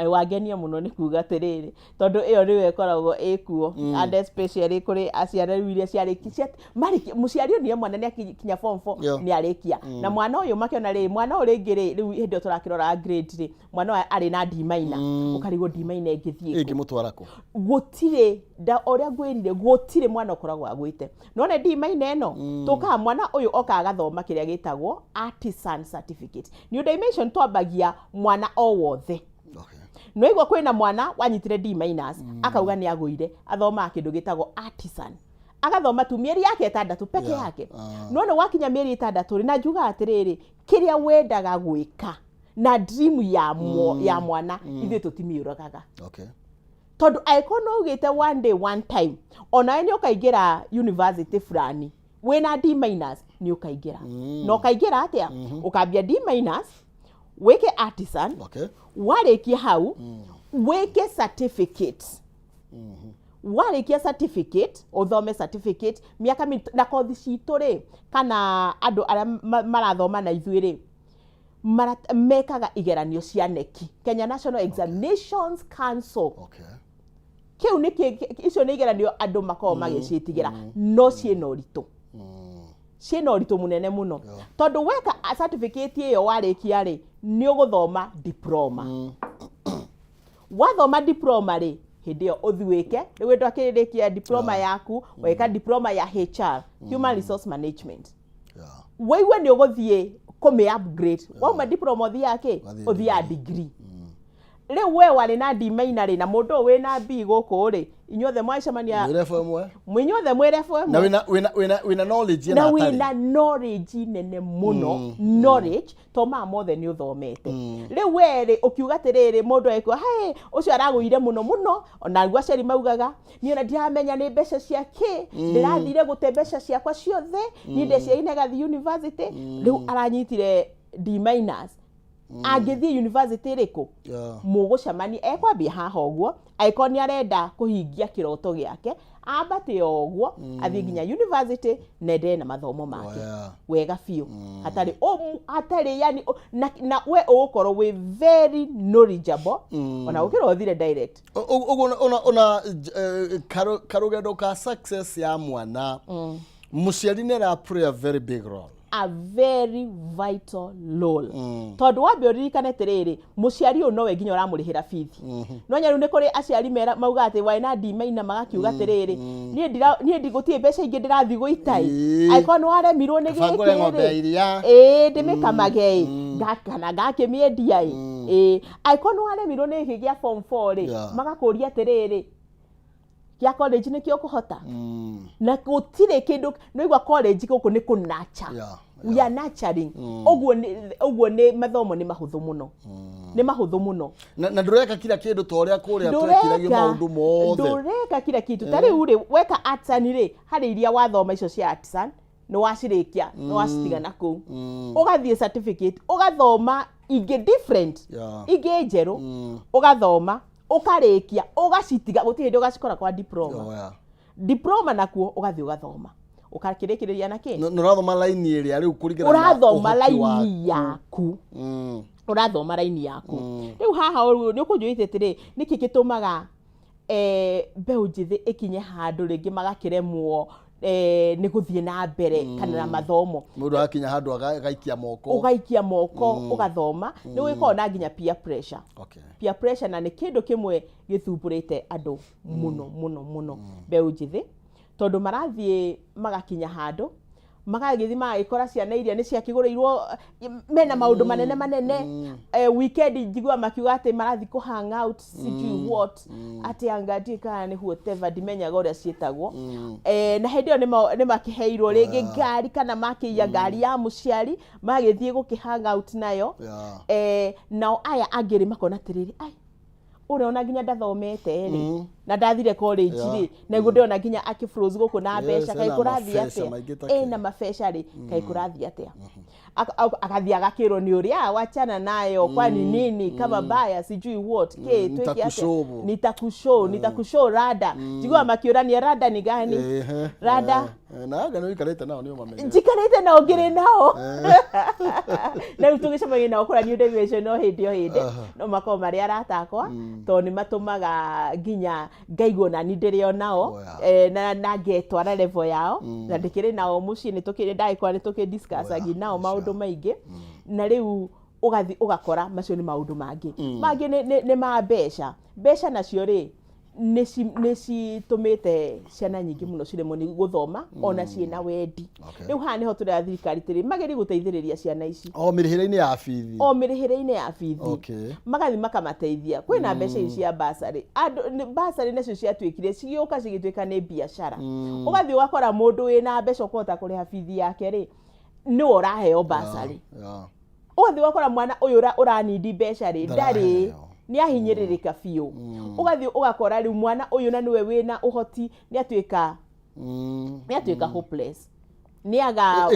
Wangenia mũno nĩ kuga atĩrĩrĩ, tondũ ĩyo nĩyo ĩkoragwo ĩkuo, and especially kũrĩ aciari rĩu iria ciarĩkia marĩkia, mũciari onire mwana nĩ akinya form 4, nĩ arĩkia, na mwana ũyũ makĩona rĩ, mwana ũyũ rĩngĩ rĩ, rĩu hĩndĩ ĩyo tũrakĩrora grade rĩ, mwana ũyũ arĩ na D minor, ũkarigwo D minor ĩngĩthiĩ kũ? Ĩngĩmũtwara kũ? Gũtirĩ nda ũrĩa ngwĩrire, gũtirĩ mwana ũkoragwo agwĩte none D minor ĩno. Tũkaga mwana ũyũ oka agathoma kĩrĩa gĩtagwo artisan certificate. New Dimension twambagia mwana o wothe. No igua kwĩna mwana wanyitire D minus, akauga nĩ agũire, athomaga kĩndũ gĩtagwo artisan, agathoma tu mĩeri yake 6 peke yake. No nĩ wakinya mĩeri 6 rĩ, na njugaga atĩrĩrĩ, kĩrĩa wendaga gwĩka na dream ya mwana, ithuĩ tũtimiũragaga, tondũ angĩkorwo nĩ ugĩte one day, one time, onawe nĩ ũkaingĩra university fulani wĩna D minus, nĩ ũkaingĩra. Na ũkaingĩra atĩa? Ũkambia D minus, wĩke artisan, warĩkia hau wĩke certificate, warĩkia certificate ũthome certificate mĩaka na kothi citũ rĩ, kana andũ arĩa marathoma na ithuĩ rĩ, mekaga igeranio cia KNEC, Kenya National Examinations Council. Kĩu nĩ icio nĩ igeranio andũ makoragwo magĩciĩtigĩra, no ciĩna ũritũ, ciĩna ũritũ mũnene mũno, tondũ weka certificate ĩyo, warĩkia rĩ, nĩ ũgũthoma diploma. Wathoma diploma rĩ, hĩndĩ ĩyo ũthi wĩke rĩu ĩndũ akĩrĩkia diploma yaku, weka diploma ya HR, human resource management, waigua nĩ ũgũthiĩ kũmĩ upgrade. Wauma diploma ũthiaga kĩ? Ũgathiĩ. Ũthiaga degree. Rĩu we warĩ na D minor rĩ, na mũndũ ũyũ wĩna B gũkũ rĩ, inyuothe mwacemania Mwĩ level ĩmwe. Inyuothe mwĩ level Na ĩmwe. wĩna knowledge Na ĩna hatarĩ. Wĩna knowledge nene mũno, knowledge to maya mothe nĩ ũthomete. Rĩu we rĩ, ũkiuga atĩrĩrĩ, mũndũ ekua hey, ũcio aragũire mũno mũno. Ona guo aciari maugaga, "Niĩ ona ndiramenya nĩ mbeca cia kĩ ndĩrathire gũte mbeca ciakwa ciothe, niĩ ndeciria nĩgathiĩ university." Rĩu aranyitire D minus, angĩthiĩ university ĩrĩkũ? Mũgũcemania ekwambia haha ũguo, angĩkorwo nĩ arenda kũhingia kĩroto gĩake, ambate o ũguo athiĩ nginya university na endelee na mathomo make wega biũ, hatarĩ hatarĩ yani na we ũgũkorwo wĩ very knowledgeable ona gũkĩra ũthire direct. Ũguo ona karũgendo ka success ya mwana, mũciari nĩ ara play a very big role. A very vital role, tondũ wambe ũririkane atĩrĩrĩ, mũciari ũyũ nowe nginya ũramũrĩhĩra bithi. No nya rĩu nĩ kũrĩ aciari mera mauga atĩ warĩ na D minor, magakiuga atĩrĩrĩ, "Niĩ ndira niĩ ndigũtirĩ mbeca ingĩ ndĩrathiĩ gũita ĩ." Angĩkorwo nĩ waremirwo nĩ Kaba ngũre gĩkĩ ng'ombe ya rĩ, iria. Ĩĩ, ndĩmĩkamage ĩ, kana ngakĩmĩendia ĩ. Ĩĩ, angĩkorwo nĩ waremirwo nĩ gĩkĩ gĩa form 4 rĩ, magakũria atĩrĩrĩ, "Kĩa college nĩkĩo ũkũhota?" Na gũtirĩ kĩndũ nĩigua college gũkũ nĩ kũnacha. We are nurturing. Ũguo nĩ mathomo nĩ mahũthũ mũno, nĩ mahũthũ mũno. Na ndũreka kila kĩndũ ta ũrĩa kũrĩa twekiragio maũndũ mothe. Ndũreka kila kitu. Ta rĩu rĩ, weka artisan rĩ, harĩ iria wathoma icio cia artisan, nĩ wacirĩkia, nĩ wacitiga na kũu, ũgathiĩ certificate, ũgathoma ingĩ different, ingĩ njerũ, ũgathoma, ũkarĩkia, ũgacitiga, gũtirĩ hĩndĩ ũgacikora kwa diploma. Diploma nakuo ũgathiĩ ũgathoma, ũkakĩrĩkĩrĩria na kĩ? Nĩ ũrathoma laini ĩrĩa rĩu kũringana na Ũrathoma ũhoti laini waku. Yaku. Ũrathoma raini yaku. Rĩu haha ũguo nĩ ũkũnjũrĩte atĩrĩ, nĩkĩ gĩtũmaga mbeũ njĩthĩ ĩkinye handũ rĩngĩ magakĩremwo Nĩ gũthiĩ na mbere kana na mathomo. Mũndũ akinya handũ agaikia moko. Ũgaikia moko, ũgathoma. Nĩ gũgĩkoragwo na nginya peer pressure. Peer pressure na nĩ kĩndũ kĩmwe gĩthumbũrĩte andũ mũno mũno mũno, mbeũ njĩthĩ, tondũ marathiĩ magakinya handũ magagĩthiĩ magagĩkora ciana iria nĩ ciakĩgũrĩirwo mena maũndũ manene manene. Weekend njiguaga makiuga atĩ marathiĩ kũ hang out, sijui what, atĩ anga ndiũĩ kana nĩ whatever, ndimenyaga ũrĩa ciĩtagwo. Na hĩndĩ ĩyo nĩ makĩheirwo rĩngĩ ngari kana makĩiya ngari ya mũciari, magĩthiĩ gũkĩ hang out nayo. Nao aya angĩ rĩ, makona atĩrĩrĩ, ai, ũrĩa ona nginya ndathomete rĩ, na ndathire college rĩ, naguo ndĩrona nginya akĩ froze gũkũ na mbeca, kaĩ ena kũrathiĩ mabeca atĩa? Maingĩ ta kĩ. Ena mabeca rĩ, kaĩ kũrathiĩ atĩa? Akathiĩ agakĩrwo nĩ ũrĩa, wachana nayo, kwani nini kama baya, sijui what, kĩ twĩke atĩa? Nitakushow. Nitakushow, nitakushow rada. Njiguaga makĩũrania rada ni gani. Rada. Na anga nĩ ũikarĩte nao, nĩ ũmamenyete. Njikarĩte nao, ngĩrĩ nao, na rĩu tũgĩcemania nao kũrĩa New Dimension o hĩndĩ o hĩndĩ, no makorwo marĩ arata akwa, tondũ nĩ matũmaga nginya ngaigua nani ndĩrĩ o nao. Na ngetwara level yao, na ndĩkĩrĩ nao mũciĩ, nĩ tũkĩrĩ ndagĩkora nĩ tũkĩ discussagia nao maũndũ maingĩ. Na rĩu ũgathi ũgakora macio nĩ maũndũ mangĩ. Mangĩ nĩ ma mbeca. Mbeca nacio rĩ, nĩ citũmĩte ciana nyingĩ mũno ciremwo nĩ gũthoma ona ciĩna wendi. Rĩu haha nĩho tũrera thirikari tĩrĩ magerie gũteithĩrĩria ciana ici. O mĩrĩhĩre-inĩ ya bithi. O mĩrĩhĩre-inĩ ya bithi. Magathiĩ makamateithia kwĩna mbeca ici cia bursary. Andũ bursary nacio ciatuĩkire cigĩũka cigĩtuĩka nĩ biacara. Ũgathiĩ ũgakora mũndũ wĩna mbeca ũkũhota kũrĩha bithi yake rĩ, nĩwe ũraheo bursary. Ũgathiĩ ũgakora mwana ũyũ ũranindi mbeca rĩ, ndarĩ. Ndaraheo. Nĩ ahinyĩrĩrĩka biũ. Ũgathiĩ ũgakora rĩu mwana ũyũ na nĩwe wĩna ũhoti nĩ atuĩka hopeless, nĩ aga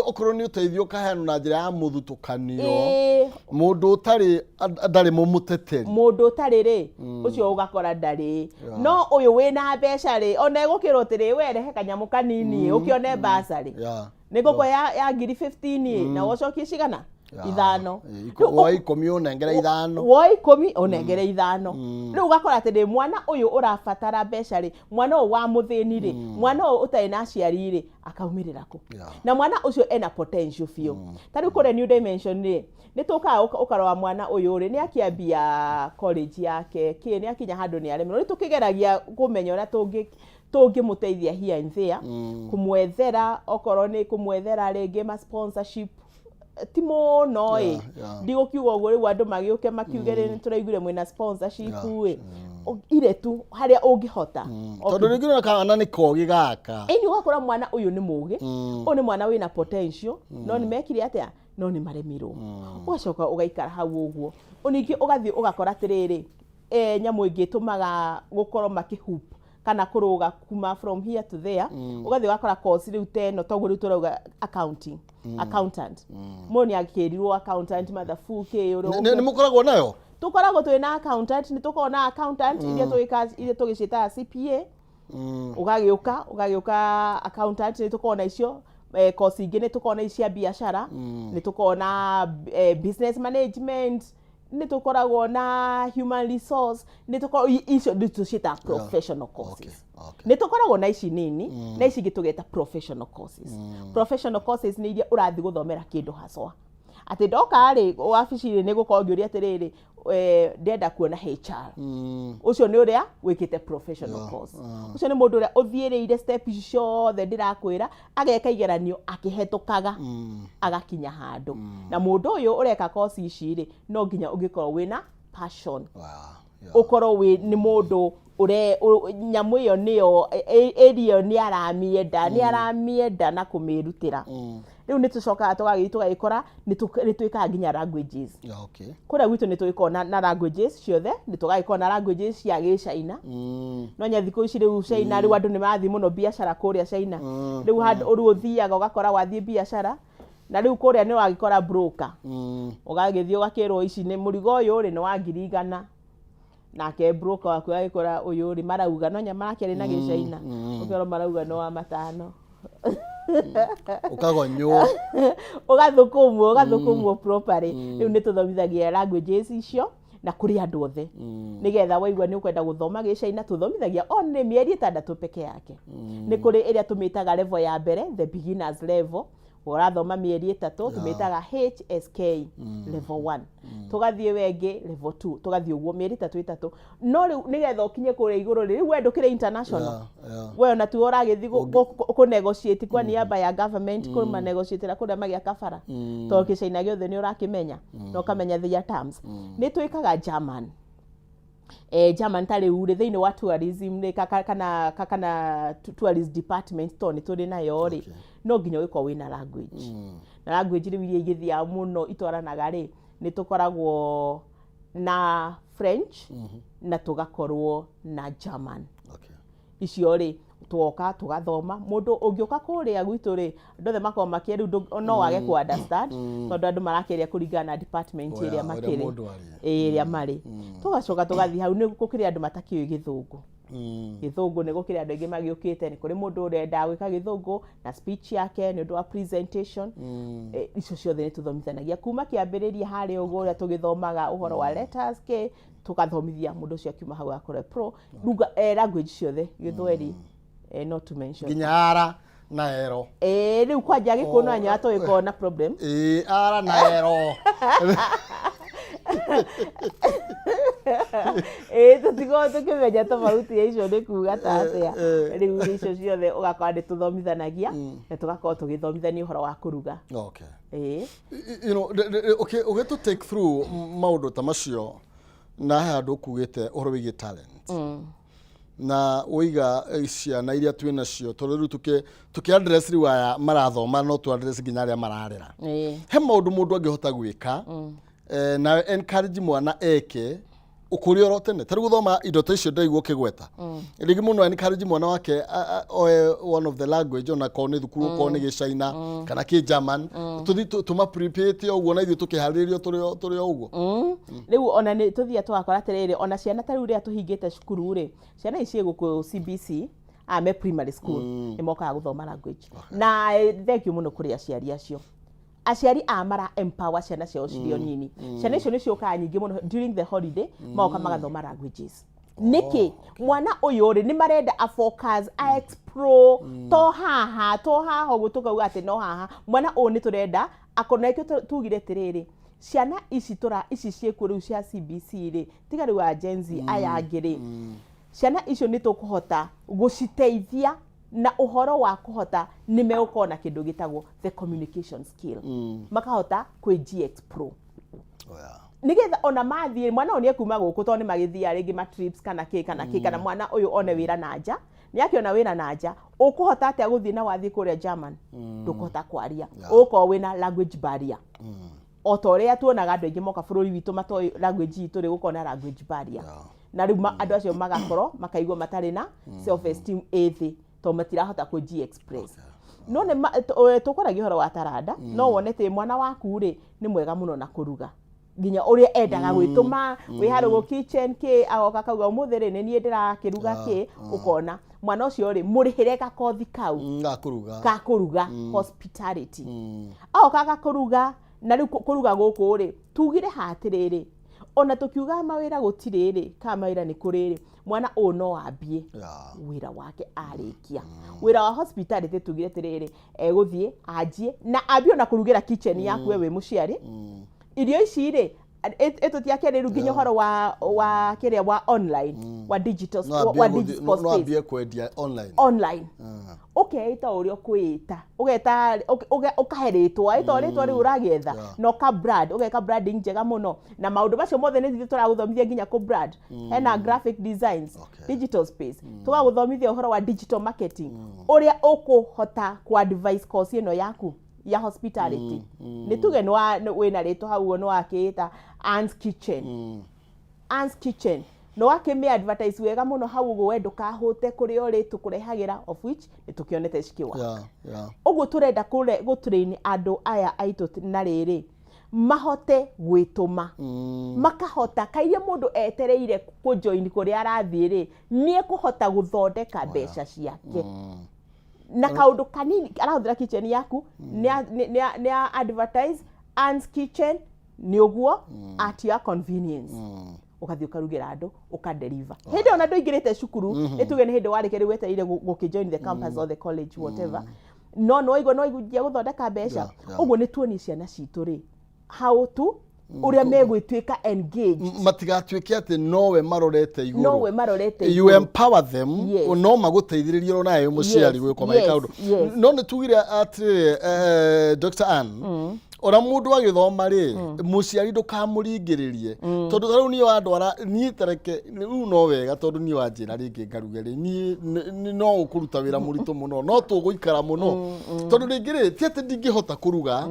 Okorwo nĩ ũteithio ũkaheanwo na njĩra ya mũthutũkanio. Ĩĩ. Mũndũ ũtarĩ ndarĩ mũmũteteri. Mũndũ ũtarĩ rĩ, ũcio ũgakora ndarĩ, no ũyũ wĩna mbeca rĩ, ona egũkĩrwo atĩrĩ, we rehe kanyamũ kanini ũkĩone bursary. Nĩ ngũkũ ya ngiri 15 na ũcokie cigana? Ithano. Rĩu Woe 10 ũnengere 5. Woe 10 ũnengere 5. Rĩu ũgakora atĩrĩ, mwana ũyũ ũrabatara mbeca rĩ, mwana ũyũ wa mũthĩni rĩ, mwana ũyũ ũtarĩ na aciari rĩ, akaumĩrĩra kũ? Na mwana ũcio ena potential biũ. Ta rĩu kũrĩa New Dimension rĩ, nĩ tũkaga ũkarora mwana ũyũ rĩ, nĩ akĩambia college yake kĩ, nĩ akinya handũ nĩ aremerwo. Rĩu tũkĩgeragia kũmenya ũrĩa tũngĩmũteithia here and there, kũmwethera, okorwo nĩ kũmwethera rĩngĩ ma sponsorship, ti mũno ĩ. Ndigũkiuga ũguo rĩu andũ magĩũke makiuge rĩ, nĩ tũraiguire mwĩna sponsorship ĩ. Ire tu harĩa ũngĩhota. Tondũ rĩngĩ ũrona kana nĩ kogi gaka. Ĩni, ũgakora mwana ũyũ nĩ mũgĩ, ũyũ nĩ mwana wĩna potential, no nĩ mekire atĩa? No nĩ maremirwo. Ũgacoka ũgaikara hau ũguo. Ningĩ ũgathiĩ ũgakora atĩrĩrĩ, nyamũ ĩngĩ ĩtũmaga gũkorwo makĩhoop kana kũrũga kuma from here to there, ũgathiĩ ũgakora course rĩu ta ĩno, toguo rĩu tũrauga accounting, accountant, mũndũ nĩ akĩrirwo accountant, mathabu, kĩ, ũrĩa. Nĩ mũkoragwo nayo? Tũkoragwo twĩ na accountant, nĩ tũkoragwo na accountant iria tũgĩka, iria tũgĩciĩtaga CPA. Ũgagĩũka accountant, nĩ tũkoragwo na icio. Course ingĩ nĩ tũkoragwo na ici cia biacara, nĩ tũkoragwo na business management, nĩ tũkoragwo na human resource, nĩ tũkoragwo icio nĩ tũciĩtaga professional courses. Nĩ tũkoragwo na ici nini na ici ingĩ tũgeta professional courses. Professional courses nĩ iria ũrathiĩ gũthomera kĩndũ haswa, atĩ ndoka rĩ wabici-rĩ, nĩ gũkorwo ngĩũria atĩrĩrĩ, ndĩrenda kuona HR. Ũcio nĩ ũrĩa wĩkĩte professional course. Ũcio nĩ mũndũ ũrĩa ũthiĩrĩire step ici ciothe ndĩrakwĩra, ageka igeranio akĩhetũkaga, agakinya handũ. Na mũndũ ũyũ ũreka course ici rĩ, no nginya ũngĩkorwo wĩna passion, ũkorwo wĩ nĩ mũndũ ũre nyamũ ĩyo nĩyo area ĩyo nĩ aramĩenda na kũmĩrutĩra. Rĩu nĩ tũcokaga tũgagĩthiĩ tũgagĩkora nĩ twĩkaga nginya languages. Kũrĩa gwitũ nĩ tũgĩkorwo na languages ciothe, nĩ tũgagĩkorwo na languages cia gĩcaina. No nya thikũ ici rĩu China, rĩu andũ nĩ marathiĩ mũno biacara kũrĩa China. Rĩu handũ rĩu ũthiaga ũgakora wathiĩ biacara na rĩu kũrĩa nĩ wagĩkora broker, ũgagĩthiĩ ũgakĩrwo ici nĩ mũrigo ũyũ rĩ, nĩ wa 100,000, nake broker waku agĩkora ũyũ rĩ, marauga no nya marakĩarĩ na gĩcaina, ũkerwo marauga nĩ wa 5. Na kũrĩ andũ othe, nĩgetha waigua nĩ ũkwenda gũthoma gĩcaina, tũthomithagia only mĩeri 6 peke yake. Nĩ kũrĩ ĩrĩa tũmĩtaga level ya mbere, the beginners level, ũrathoma mĩeri 3, tũmĩtaga HSK level 1. Tũgathiĩ wengĩ level 2, tũgathiĩ ũguo mĩeri 3 3. No rĩu nĩgetha ũkinye kũrĩa igũrũ rĩ, rĩu we ndũkĩrĩ international. We ona tiwe ũragĩthiĩ kũ negotiate kwa niaba ya government, kũma negotiatĩra kũrĩa magĩaka bara, tondũ gĩcaina gĩothe nĩ ũrakĩmenya na ũkamenya their terms. Nĩ twĩkaga German. German ta rĩu rĩ, thĩinĩ wa tourism rĩ, kana tourist department, tondũ nĩ tũrĩ nayo rĩ, no nginya ũgĩkorwo wĩna language. Na language rĩu iria igĩthiaga mũno itwaranaga rĩ, nĩ tũkoragwo na French na tũgakorwo na German. Icio rĩ, twoka tũgathoma. Mũndũ ũngĩũka kũrĩa gwitũ rĩ, andũ othe makoragwo makĩ rĩu no wage ku understand, tondũ andũ marakĩaria kũringana na department ĩrĩa Ũrĩa makĩrĩ mũndũ arĩ. Ĩĩ, ĩrĩa marĩ. Tũgacoka tũgathiĩ hau, nĩ gũkĩrĩ andũ matakĩũĩ gĩthũngũ. Gĩthũngũ nĩ gũkĩrĩ andũ aingĩ magĩũkĩte. Nĩ kũrĩ mũndũ ũrenda gwĩka gĩthũngũ na speech yake nĩ ũndũ wa presentation. Icio ciothe nĩ tũthomithanagia kuma kĩambĩrĩria harĩa ũguo, ũrĩa tũgĩthomaga ũhoro wa letters k, tũgathomithia mũndũ ũcio akiuma hau akorwo pro Lugha, language ciothe, gĩthweri, not to mention. Nginya ara na ero. Rĩu kwanja gĩkũyũ no nyoa tũgĩkorwo na problem. Ĩĩ, ara na ero. Ĩĩ, tũtikorwo tũkĩmenya tofauti ya icio nĩ kuga ta atĩa. Rĩu icio ciothe ũgakora nĩ tũthomithanagia na tũgakorwo tũgĩthomithania ũhoro wa kũruga. Ĩĩ. Okay, ũgĩtũ take through maũndũ ta macio, na he handũ ũkugĩte ũhoro wĩgiĩ talent na ũiga ciana iria twĩ nacio, tondũ rĩu tũkĩ address rĩu aya marathoma, no tũ address nginya arĩa mararera. He maũndũ mũndũ angĩhota gwĩka na encourage mwana eke ũkũrĩ oro tene, ta rĩu gũthoma indo ta icio ndaigua ũkĩgweta. Rĩngĩ mũndũ encourage mwana wake oe one of the language, ona korwo nĩ thukuru, okorwo nĩ gĩcaina kana kĩ German, tũthi tũma prepare ũguo na ithuĩ tũkĩharĩrĩrio tũrĩ o ũguo. Rĩu ona nĩ tũthiaga tũgakora atĩrĩrĩ, ona ciana ta rĩu rĩrĩa tũhingĩte cukuru rĩ, ciana ici ciĩ gũkũ CBC, aya me primary school, nĩ mokaga gũthoma language. Na thank you mũno kũrĩ aciari acio. Aciari a mara empower ciana ciao cirĩ o nini. Ciana icio nĩ ciũkaga nyingĩ mũno during the holiday, magoka magathoma languages. Nĩkĩ? Mwana ũyũ rĩ, nĩ marenda a focus, a explore, to haha ũguo tũkauga atĩ no haha. Mwana ũyũ nĩ tũrenda akorwo na ĩkĩo tugire atĩrĩrĩ, ciana ici tũra ici ciĩkuo rĩu cia CBC rĩ, tiga rĩu a Gen Z aya angĩ rĩ, ciana icio nĩ tũkũhota gũciteithia na ũhoro wa kũhota nĩ megũkorwo na kĩndũ gĩtagwo the communication skill, makahota kwĩ explore, nĩgetha ona mathiĩ, mwana ũyũ nĩ ekuma gũkũ, tondũ nĩ magĩthiaga rĩngĩ ma trips kana kĩ kana kĩ, kana mwana ũyũ one wĩra na nja, nĩ akĩona wĩra na nja, ũkũhota atĩa gũthiĩ na wathiĩ kũrĩa German ndũkũhota kwaria? Ũgũkorwo wĩna language barrier, o ta ũrĩa tuonaga andũ aingĩ moka bũrũri witũ matoĩ language itũ rĩ, gũkorwo na language barrier. Na rĩu andũ acio magakorwo makaigua matarĩ na self esteem ĩ thĩ, tondũ matirahota kũ express. No nĩ tũkwaragia ũhoro wa taranda. No wone atĩ mwana waku rĩ, nĩ mwega mũno na kũruga, nginya ũrĩa endaga gwĩtũma wĩ harũgũ kitchen kĩ, agoka akauga, "Ũmũthĩ rĩ, nĩ niĩ ndĩrakĩruga kĩ." Ũkona mwana ũcio rĩ, mũrĩhĩre gakothi kau Gakũruga. Ka kũruga, hospitality. Agoka agakũruga. Na rĩu kũruga gũkũ rĩ, tugire hatĩrĩrĩ, ona tũkiugaga mawĩra gũtirĩ rĩ, kana mawĩra nĩ kũrĩ rĩ, mwana ũyũ no ambie wĩra wake arĩkia wĩra wa hospitality. Tugire atĩrĩrĩ, egũthiĩ anjie na ambie ona kũrugĩra kitchen yaku we wĩ mũciari irio ici rĩ, ĩtũtiakĩrĩ rĩu nginya ũhoro wa kĩrĩa wa online, wa digital, No wa, ambie wa digital no space. Ambie kwendia online. Online, ũkeĩta ũrĩa ũkwĩĩta, ũgeta ũkahe rĩtwa, ĩta rĩtwa rĩu ũragĩetha, na ũka brand, ũgeka branding njega mũno. Na maũndũ macio mothe nĩ ithuĩ tũragũthomithia, nginya kũ brand, hena graphic designs, digital space, tũgagũthomithia ũhoro wa digital marketing, ũrĩa ũkũhota ku advise course ĩno yaku ya hospitality. Nĩ tuge wĩna rĩtwa hau ũguo, nĩ wakĩĩta Ann's Kitchen. Ann's Kitchen nĩ wakĩmĩ advertise wega mũno hau ũguo, we ndũkahũte kũrĩa ũrĩ, tũkũrehagĩra, of which nĩ tũkĩonete cikĩwa. Ũguo tũrenda gũtrain andũ aya aitũ na rĩrĩ mahote gwĩtũma, makahota kairia mũndũ etereire kũjoin kũrĩa arathiĩ rĩ, nĩ ekũhota gũthondeka mbeca ciake na kaũndũ kanini arahũthĩra kitchen yaku, nĩ advertise Ann's Kitchen. Nĩ ũguo, at your convenience, ũgathiĩ ũkarugĩra andũ, ũkadeliver. Hĩndĩ ĩyo na ndũingĩrĩte cukuru, nĩ tuge nĩ hĩndĩ warĩkia rĩu, wetereire gũkĩ join the campus or the college, whatever, no nĩwaigua no njia gũthondeka mbeca. Ũguo nĩ tuonie ciana citũ rĩ how to, ũrĩa megwĩtuĩka engaged. Matigatuĩke atĩ nowe marorete igũrũ. Nowe marorete You igũrũ. empower them. No magũteithĩrĩrie o nawe mũciari gwĩka magĩka ũndũ. No nĩ tugire atĩrĩrĩ, Dr. Ann, ona mũndũ agĩthoma rĩ, mũciari ndũkamũringĩrĩrie, tondũ ta rĩu niĩ wandwara niĩ tareke rĩu no wega, tondũ niĩ wanjĩra rĩngĩ ngaruge rĩ, niĩ no ũkũruta wĩra mũritũ mũno, no tũgũikara mũno, tondũ rĩngĩ rĩ ti atĩ ndingĩhota kũruga,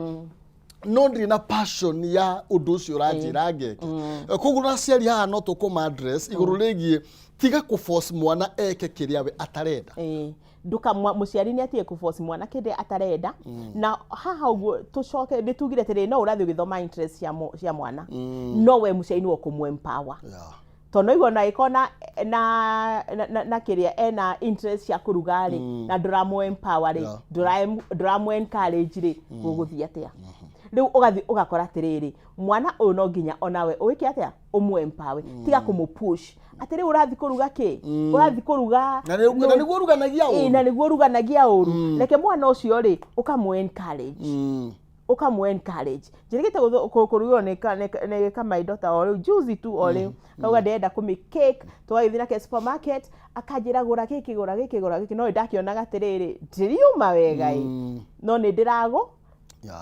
no ndirĩ na passion ya ũndũ ũcio ũranjĩra ngeke. Koguo na aciari haha no tũkũma address igũrũ rĩgiĩ tiga kũ force mwana eke kĩrĩa we atarenda. Ĩĩ. Nduka mũciari nĩ atige kũforce mwana kĩndĩ atarenda. Na haha ũguo tũcoke nĩ tugire atĩrĩrĩ, no ũrathiĩ ũgĩthoma interest cia mwana, no we mũciari nĩwe ũkũmũ empower, tondũ no igua ona ĩkorwo na kĩrĩa ena interest cia kũruga rĩ, na ndũramũ empower rĩ, ndũramũ encourage rĩ, gũgũthiĩ atĩa? Rĩu ũgathiĩ ũgakora atĩrĩrĩ, mwana ũyũ no nginya onawe ũĩke atĩa? Ũmũ empower. Tiga kũmũ push atĩ rĩu ũrathiĩ kũruga kĩ, ũrathiĩ kũruga. Na nĩguo ũruganagia Ĩĩ, ũru. Na nĩguo ũruganagia ũru. Reke mwana ũcio rĩ ũkamũ encourage, ũkamũ encourage. Njĩrĩgĩte kũrugĩrwo nĩ kamaindota o rĩu juzi tu, o rĩu kauga ndĩrenda kũmĩ cake. Tũgagĩthiĩ nake supermarket, akanjĩra, "Gũra gĩkĩ, gũra gĩkĩ, gũra gĩkĩ." No ndakĩonaga atĩrĩrĩ, ndĩriuma wega ĩ, no nĩ ndĩragũ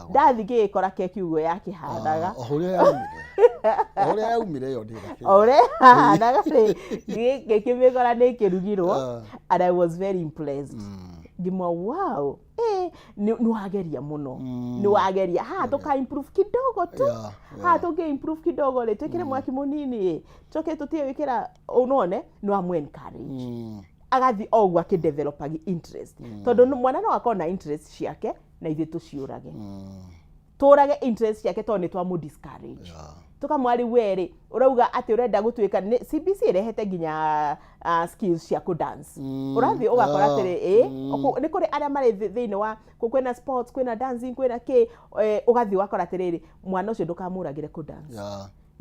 ndathiĩ ngĩgĩkora keki ũguo yakĩhanaga. O ũrĩa yaumire, o ũrĩa yaumire ĩyo ndĩra. O ũrĩa yahanaga rĩ, ngĩkĩmĩkora nĩ ĩkĩrugirwo. And I was very impressed. Ngĩmwa, "Wow, nĩ wageria mũno, nĩ wageria. Haha tũka improve kidogo tu." Haha tũngĩ improve kidogo rĩ, twĩkĩre mwaki mũnini ĩ, tũke tũtige gwĩkĩra. None nĩ wamũ encourage, agathiĩ o ũguo akĩdevelopagi interest, tondũ mwana no akorwo na interest ciake na ithuĩ tũciũrage, tũrage interest ciake tondũ nĩ twamũ discourage. Tũkamwari, "We rĩ, ũrauga atĩ ũrenda gũtuĩka nĩ CBC ĩrehete nginya skills cia kũ dance." Ũrathiĩ ũgakora atĩrĩ, ĩ nĩ kũrĩ arĩa marĩ thĩinĩ wa kwĩna sports, kwĩna dancing, kwĩna kĩ, ũgathiĩ ũgakora atĩrĩrĩ, mwana ũcio ndũkamũragĩre kũ dance.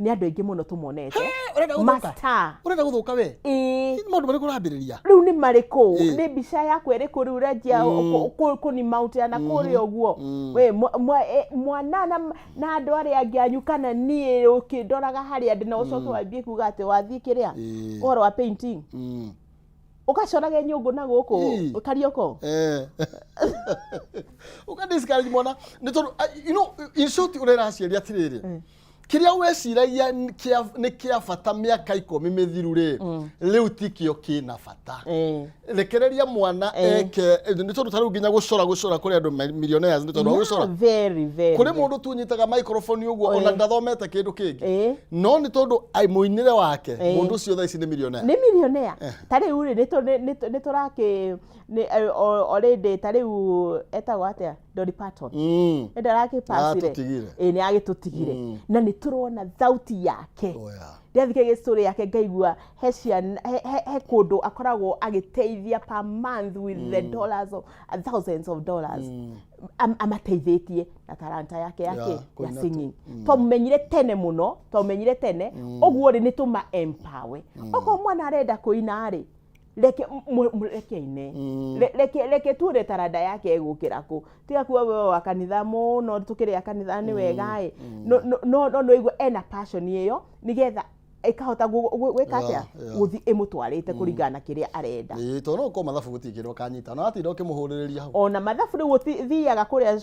Nĩ andũ aingĩ mũno tũmonete. Ũrenda gũthũka. Master. Ũrenda gũthũka we. Ĩĩ. Nĩ maũndũ marĩkũ ũrambĩrĩria? Rĩu nĩ marĩkũ? Ĩĩ. Nĩ mbica yaku ĩrĩkũ rĩu ũrenjia kũni mount na kũrĩa ũguo? We mwana na andũ arĩa angĩ anyu kana niĩ ũkĩndoraga harĩa ndĩ na ũcoke wambie kuga atĩ wathiĩ kĩrĩa ũhoro wa painting, ũgacorage nyũngũ na gũkũ. Karioko. Ũka discourage mwana nĩ tondũ in short ũrera aciari atĩrĩrĩ, kĩrĩa weciragia nĩ kĩa bata mĩaka 10 mĩthiru rĩ, rĩu ti kĩo kĩna bata. Rekereria mwana eke, nĩ tondũ ta rĩu nginya gũcora kũrĩ andũ millionaires nĩ tondũ wa gũcora. Very, very. Kũrĩ mũndũ tunyitaga microphone ũguo ona ndathomete kĩndũ kĩngĩ, no nĩ tondũ ai mũinĩre wake, mũndũ ũcio thaa ici nĩ millionaire. Nĩ millionaire. Ta rĩu rĩ, nĩ tũrakĩ already, ta rĩu etagwo atĩa, Dolly Parton, nĩ ndarakĩpacire. Atũtigire. Ĩ, nĩ agĩtũtigire, na nĩ tũrona thauti yake. Oh, yeah. Ndĩrathikĩrĩria story yake, ngaigua he ciana he kũndũ akoragwo agĩteithia per month with the dollars of thousands of dollars. Amateithĩtie na talanta yake yake ya kũina tu. singing. Twamumenyire tene mũno, twamumenyire tene ũguo rĩ, nĩ tũma empower. Okorwo mwana arenda kũina rĩ, reke reke aine. Reke tuone taranda yake ĩgũkĩra kũ. Tiga kuga we wa kanitha mũno, tũkĩrĩa kanitha nĩ wega ĩ, no no igua ena passion ĩyo nĩgetha ĩkahota gwĩka atĩa? Gũthiĩ ĩmũtwarĩte kũringana na kĩrĩa arenda. Ĩĩ, tondũ no ũkorwo mathabu gũtirĩ kĩndũ akanyita na watinda ũkĩmũhũrĩrĩria hau. Ona mathabu rĩu ũthiaga kũrĩa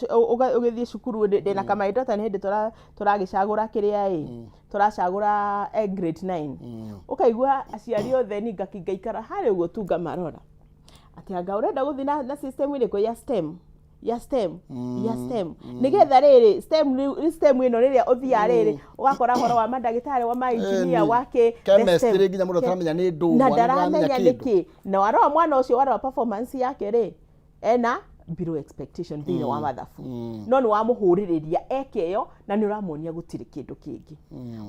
ũgĩthiĩ cukuru, ndĩna kamaindota nĩ hĩndĩ tũragĩcagũra kĩrĩa ĩ tũracagũra, grade 9. Ũkaigua aciari othe ni ngaikara harĩa ũguo tu ngamarora atĩ anga ũrenda gũthiĩ na system ĩrĩkũ ya STEM, ya STEM, ya STEM, nĩgetha rĩrĩ STEM rĩu STEM ĩno rĩrĩa ũthiaga rĩrĩ ũgakora ũhoro wa mandagĩtarĩ, wa ma engineer, Ĩni. wa kĩ the Chemistry STEM. nginya mũndũ ataramenya nĩ ndũ, na mwana ndaramenya ndaramenya nĩkĩ. Na warora mwana ũcio, warora performance yake rĩ, ena below expectation thĩinĩ wa mathabu, no nĩ wamũhũrĩrĩria eke ĩyo na nĩ ũramuonia gũtirĩ kĩndũ kĩngĩ.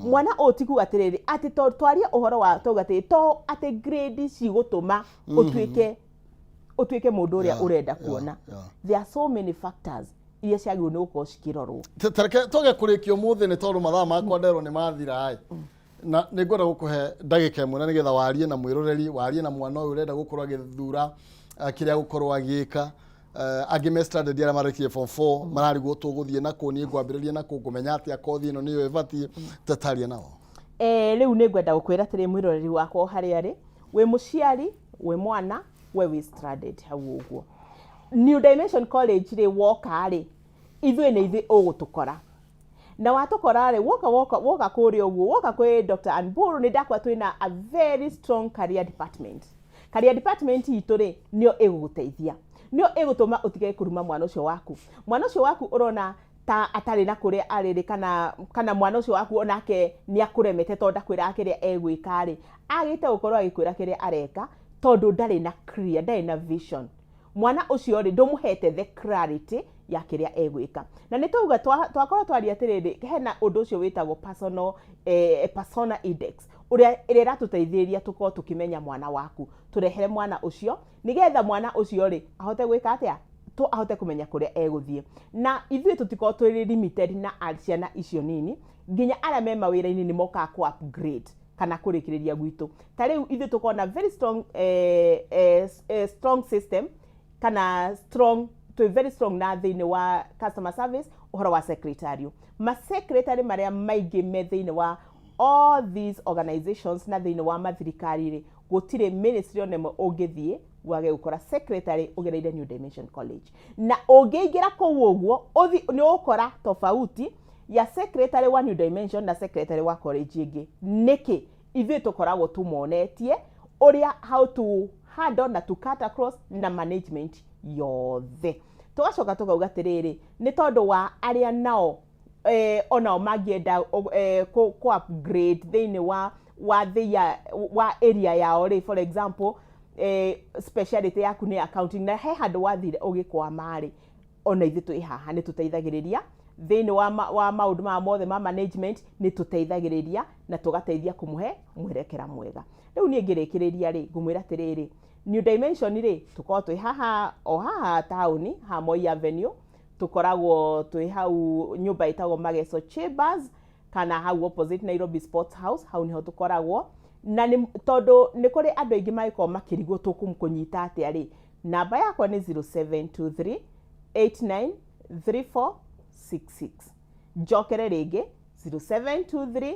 Mwana ũyũ ti kuga atĩrĩrĩ atĩ to twarie ũhoro wa tauga atĩrĩ to atĩ grade cigũtũma ũtuĩke mũndũ ũrĩa ũrenda kuona. There are so many factors. Iria ciagĩrĩirwo nĩ gũkorwo cikĩrorwo. Tareke twage kũrĩkia ũmũthĩ nĩ tondũ mathaa makwa nderwo nĩ mathira ĩ, na nĩ ngwenda gũkũhe ndagĩka ĩmwe na nĩgetha warie na mwĩroreri, warie na mwana ũyũ ũrenda gũkorwo agĩthura kĩrĩa gũkorwo agĩka. Angĩ me stranded, arĩa marĩkirie form 4 mararigwo tũgũthiĩ nakũ, niĩ ngwambĩrĩria nakũ, ngũmenya atĩa kothi ĩno nĩyo ĩbatiĩ. Tataria nao. Rĩu nĩ ngwenda gũkwĩra atĩrĩ, mwĩroreri wakwa o harĩa arĩ, wĩ mũciari, wĩ mwana, we wĩ stranded hau ũguo, New Dimension College rĩ, woka rĩ, ithuĩ nĩ ithuĩ ũgũtũkora, na watũkora rĩ, woka kũrĩa ũguo, woka kwĩ Dr. Ann Mburu, nĩ ndakwa twĩna a very strong career department. Career department itũ rĩ, nĩyo ĩgũgũteithia, nĩyo ĩgũtũma ũtige kũruma mwana ũcio waku. Mwana ũcio waku ũrona ta atarĩ na kũrĩa arĩ rĩ, kana mwana ũcio waku onake nĩ akũremete tondũ ndakwĩraga kĩrĩa egwĩka rĩ, agĩte gũkorwo agĩkwĩra kĩrĩa areka tondũ ndarĩ na clear, ndarĩ na vision. Mwana ũcio rĩ, ndũmũhete the clarity ya kĩrĩa egwĩka. Na nĩ twauga twakorwo twaria atĩrĩrĩ, hena ũndũ ũcio wĩtagwo personal persona index, ũrĩa ĩrĩa ĩratũteithĩrĩria tũkorwo tũkĩmenya mwana waku. Tũrehere mwana ũcio nĩgetha mwana ũcio rĩ, ahote gwĩka atĩa, ahote kũmenya kũrĩa egũthiĩ. Na ithuĩ tũtikorwo twĩ limited na ciana icio nini, nginya arĩa me mawĩra-inĩ nĩ mokaga kũ upgrade kana kũrĩkĩrĩria gwitũ. Ta rĩu ithuĩ tũkorwo na very strong system kana strong, twĩ very strong na thĩinĩ wa customer service, ũhoro wa secretarial, ma secretary marĩa maingĩ me thĩinĩ wa all these organizations na thĩinĩ wa mathirikari rĩ, gũtirĩ ministry ona ĩmwe ũngĩthiĩ wage gũkora secretary ũgereire New Dimension College. Na ũngĩingĩra kũu ũguo nĩ ũgũkora tofauti ya secretary wa New Dimension na secretary wa college ĩngĩ. Nĩkĩ? Ithuĩ tũkoragwo tũmonetie ũrĩa how to handle na to cut across na management yothe. Tũgacoka tũkauga atĩrĩrĩ, nĩ tondũ wa arĩa nao onao mangĩenda kũ upgrade thĩinĩ wa thĩa wa area yao rĩ. For example, speciality yaku nĩ accounting na he handũ wathire ũgĩkwama rĩ, ona ithuĩ twĩ haha nĩ tũteithagĩrĩria thĩinĩ wa maũndũ maya mothe ma management. Nĩ tũteithagĩrĩria na tũgateithia kũmũhe mwerekera mwega. Rĩu niĩ ngĩrĩkĩrĩria rĩ, ngũmwĩra atĩrĩrĩ, New Dimension rĩ, tũkoragwo twĩ haha, o haha taũni, haha Moi Avenue. Tũkoragwo twĩ hau nyũmba ĩtagwo Mageso Chambers kana hau opposite Nairobi Sports House, hau niho tũkoragwo. Na nĩ tondũ nĩ kũrĩ andũ aingĩ mangĩkorwo makĩrigwo tũkũnyita atĩa rĩ, namba yakwa nĩ 0723 893466. Njokere rĩngĩ, 0723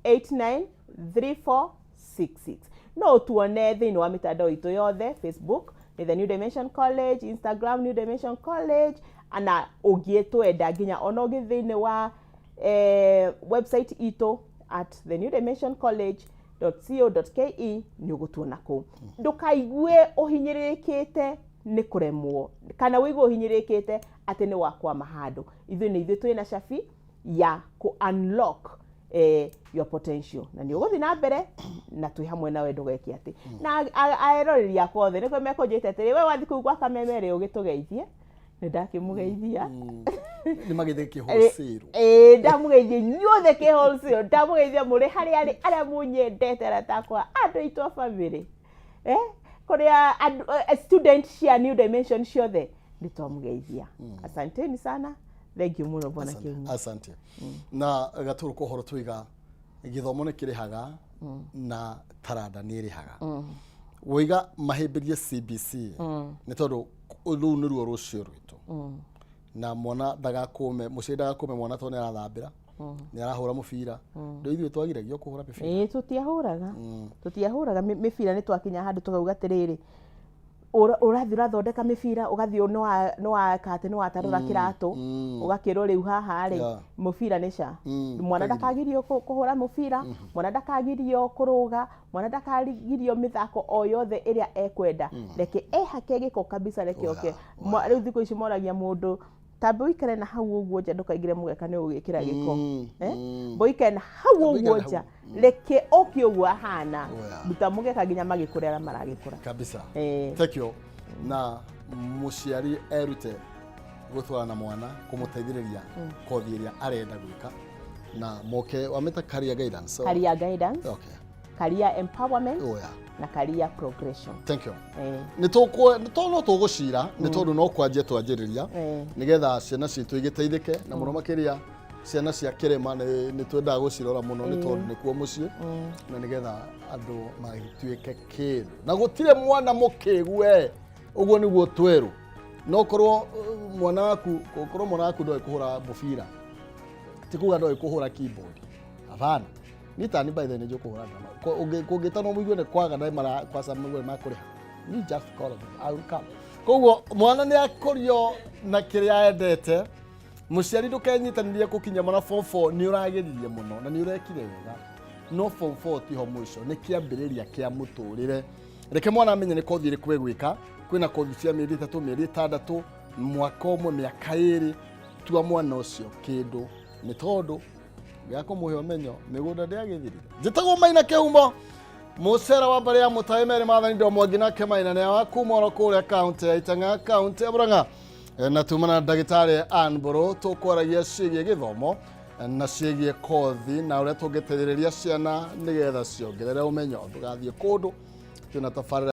893466. No ũtuone thĩinĩ wa mĩtandao itũ yothe. Facebook nĩ The New Dimension College, Instagram New Dimension College, na ũngĩtwenda nginya ona ũngĩ thĩinĩ wa website itũ at the new dimension college co.ke, nĩ ũgũtuona kũu. Ndũkaigue ũhinyĩrĩrĩkĩte nĩ kũremwo kana wĩigue ũhinyĩrĩrĩkĩte atĩ nĩ wakwama handũ. Ithuĩ nĩ ithuĩ twĩna cabi ya kũ unlock your potential na nĩ ũgũthiĩ na mbere na twĩ hamwe nawe. Ndũgeke atĩ na aeroreri akwa othe nĩkĩo mekũnjĩte atĩrĩ, we wathiĩ kũu gwa Kameme rĩ, ũgĩtũgeithie. Nĩ ndakĩmũgeithia. Nĩ magĩthĩ kĩhũcĩrwo. Ĩĩ, ndamũgeithia inyuothe kĩhũcĩro, ndamũgeithia mũrĩ harĩa arĩ, arĩa mũnyendete, arata akwa, andũ aitũ a bamĩrĩ, kũrĩa student cia New Dimension ciothe, nĩ twamũgeithia. Asanteni sana, thank you mũno, bwana Kĩhumo. Asante. Na gatũrũ ka ũhoro, twiga gĩthomo nĩ kĩrĩhaga na taranda nĩ ĩrĩhaga. Woiga mahĩmbĩrie CBC nĩ tondũ rũu nĩruo rũciũ rwitũ, na mwana ndagakũme, mũciari ndagakũme mwana tondũ nĩ arathambĩra, nĩ arahũra mũbira. Ndũ ithuĩ twagiragio kũhũra mĩbira? Ĩĩ, tũtiahũraga mĩbira. Nĩ twakinya handũ tũkauga atĩrĩrĩ, ũrathiĩ ũrathondeka mĩbira, ũgathiĩ nĩwaka atĩ nĩwatarũra kĩratũ, ũgakĩrwo rĩu haha rĩ, mũbira nĩ ca mwana ndakagirio kũhũra mũbira, mwana ndakagirio kũrũga, mwana ndakagirio mĩthako o yothe ĩrĩa ekwenda. Reke ehake gĩko kabisa, reke oke. Rĩu thikũ ici moragia mũndũ, tamba ũikare na hau ũguo nja, ndũkaingĩre mũgeka nĩ ũgwĩkĩra gĩko. Mbũikare na hau Tamba ũikare ũguo na nja, hau. Reke oke ũguo ahana. Oya. Ruta mũgeka nginya magĩkũra arĩa maragĩkũra. Kabisa. Eh. Thank you. Na mũciari erute gũtwara na mwana, kũmũteithĩrĩria kothi ĩrĩa arenda gwĩka, na moke wamĩta career guidance. Career guidance, okay. Career empowerment. Oya. Na career progression. Thank you. Eh. Nĩ tũkũ nĩ tondũ no tũgũcira, nĩ tondũ no kwanjia twanjĩrĩria nĩgetha ciana citũ igĩteithĩke, na mũno makĩria ciana cia kĩrĩma nĩ twendaga gũcirora mũno, nĩ tondũ nĩkuo mũciĩ, na nĩgetha andũ magĩtuĩke kĩndũ, na gũtirĩ mwana mũkĩgu we, ũguo nĩguo twerũ. No korwo mwana waku, korwo mwana waku ndoĩ kũhũra mũbira, ti kuga ndoĩ kũhũra keyboard. Hapana, ni tani by the way nĩ kũhũra drama. Kũngĩtanwo mũigue nĩ kwaga na mara kwaca mũigue nĩ makũrĩha, ni just call them, I will come. Koguo mwana nĩ akũrio na kĩrĩa endete. Mũciari, ndũkenyitanĩrie gũkinya mwana form 4. Nĩ ũrageririe mũno na nĩ ũrekire wega, no form 4 tiho mũico, nĩ kĩambĩrĩria kĩa mũtũrĩre. Reke mwana amenye nĩ kothi ĩrĩkũ egwĩka. Kwĩna kothi cia mĩeri 3, mĩeri 6, mwaka ũmwe, mĩaka 2. Tua mwana ũcio kĩndũ, nĩ tondũ gĩa kũmũhe ũmenyo mĩgũnda ndĩagĩthirire. Njĩtagwo Maina Kĩhumo, mũcera wa mbarĩ ya mũtaĩ merĩ mathani ndo mwangi nake Maina nĩ wa kuma oro kũrĩa kaũntĩ ya Itang'a, kaũntĩ ya Murang'a. Na tuma na ndagĩtarĩ Ann Mbũrũ, tũkwaragia ciĩgiĩ gĩthomo na ciĩgiĩ kothi na ũrĩa tũngĩteithĩrĩria ciana nĩgetha ciongerere ũmenyo. Ndũgathiĩ kũndũ, twĩna tabarĩra.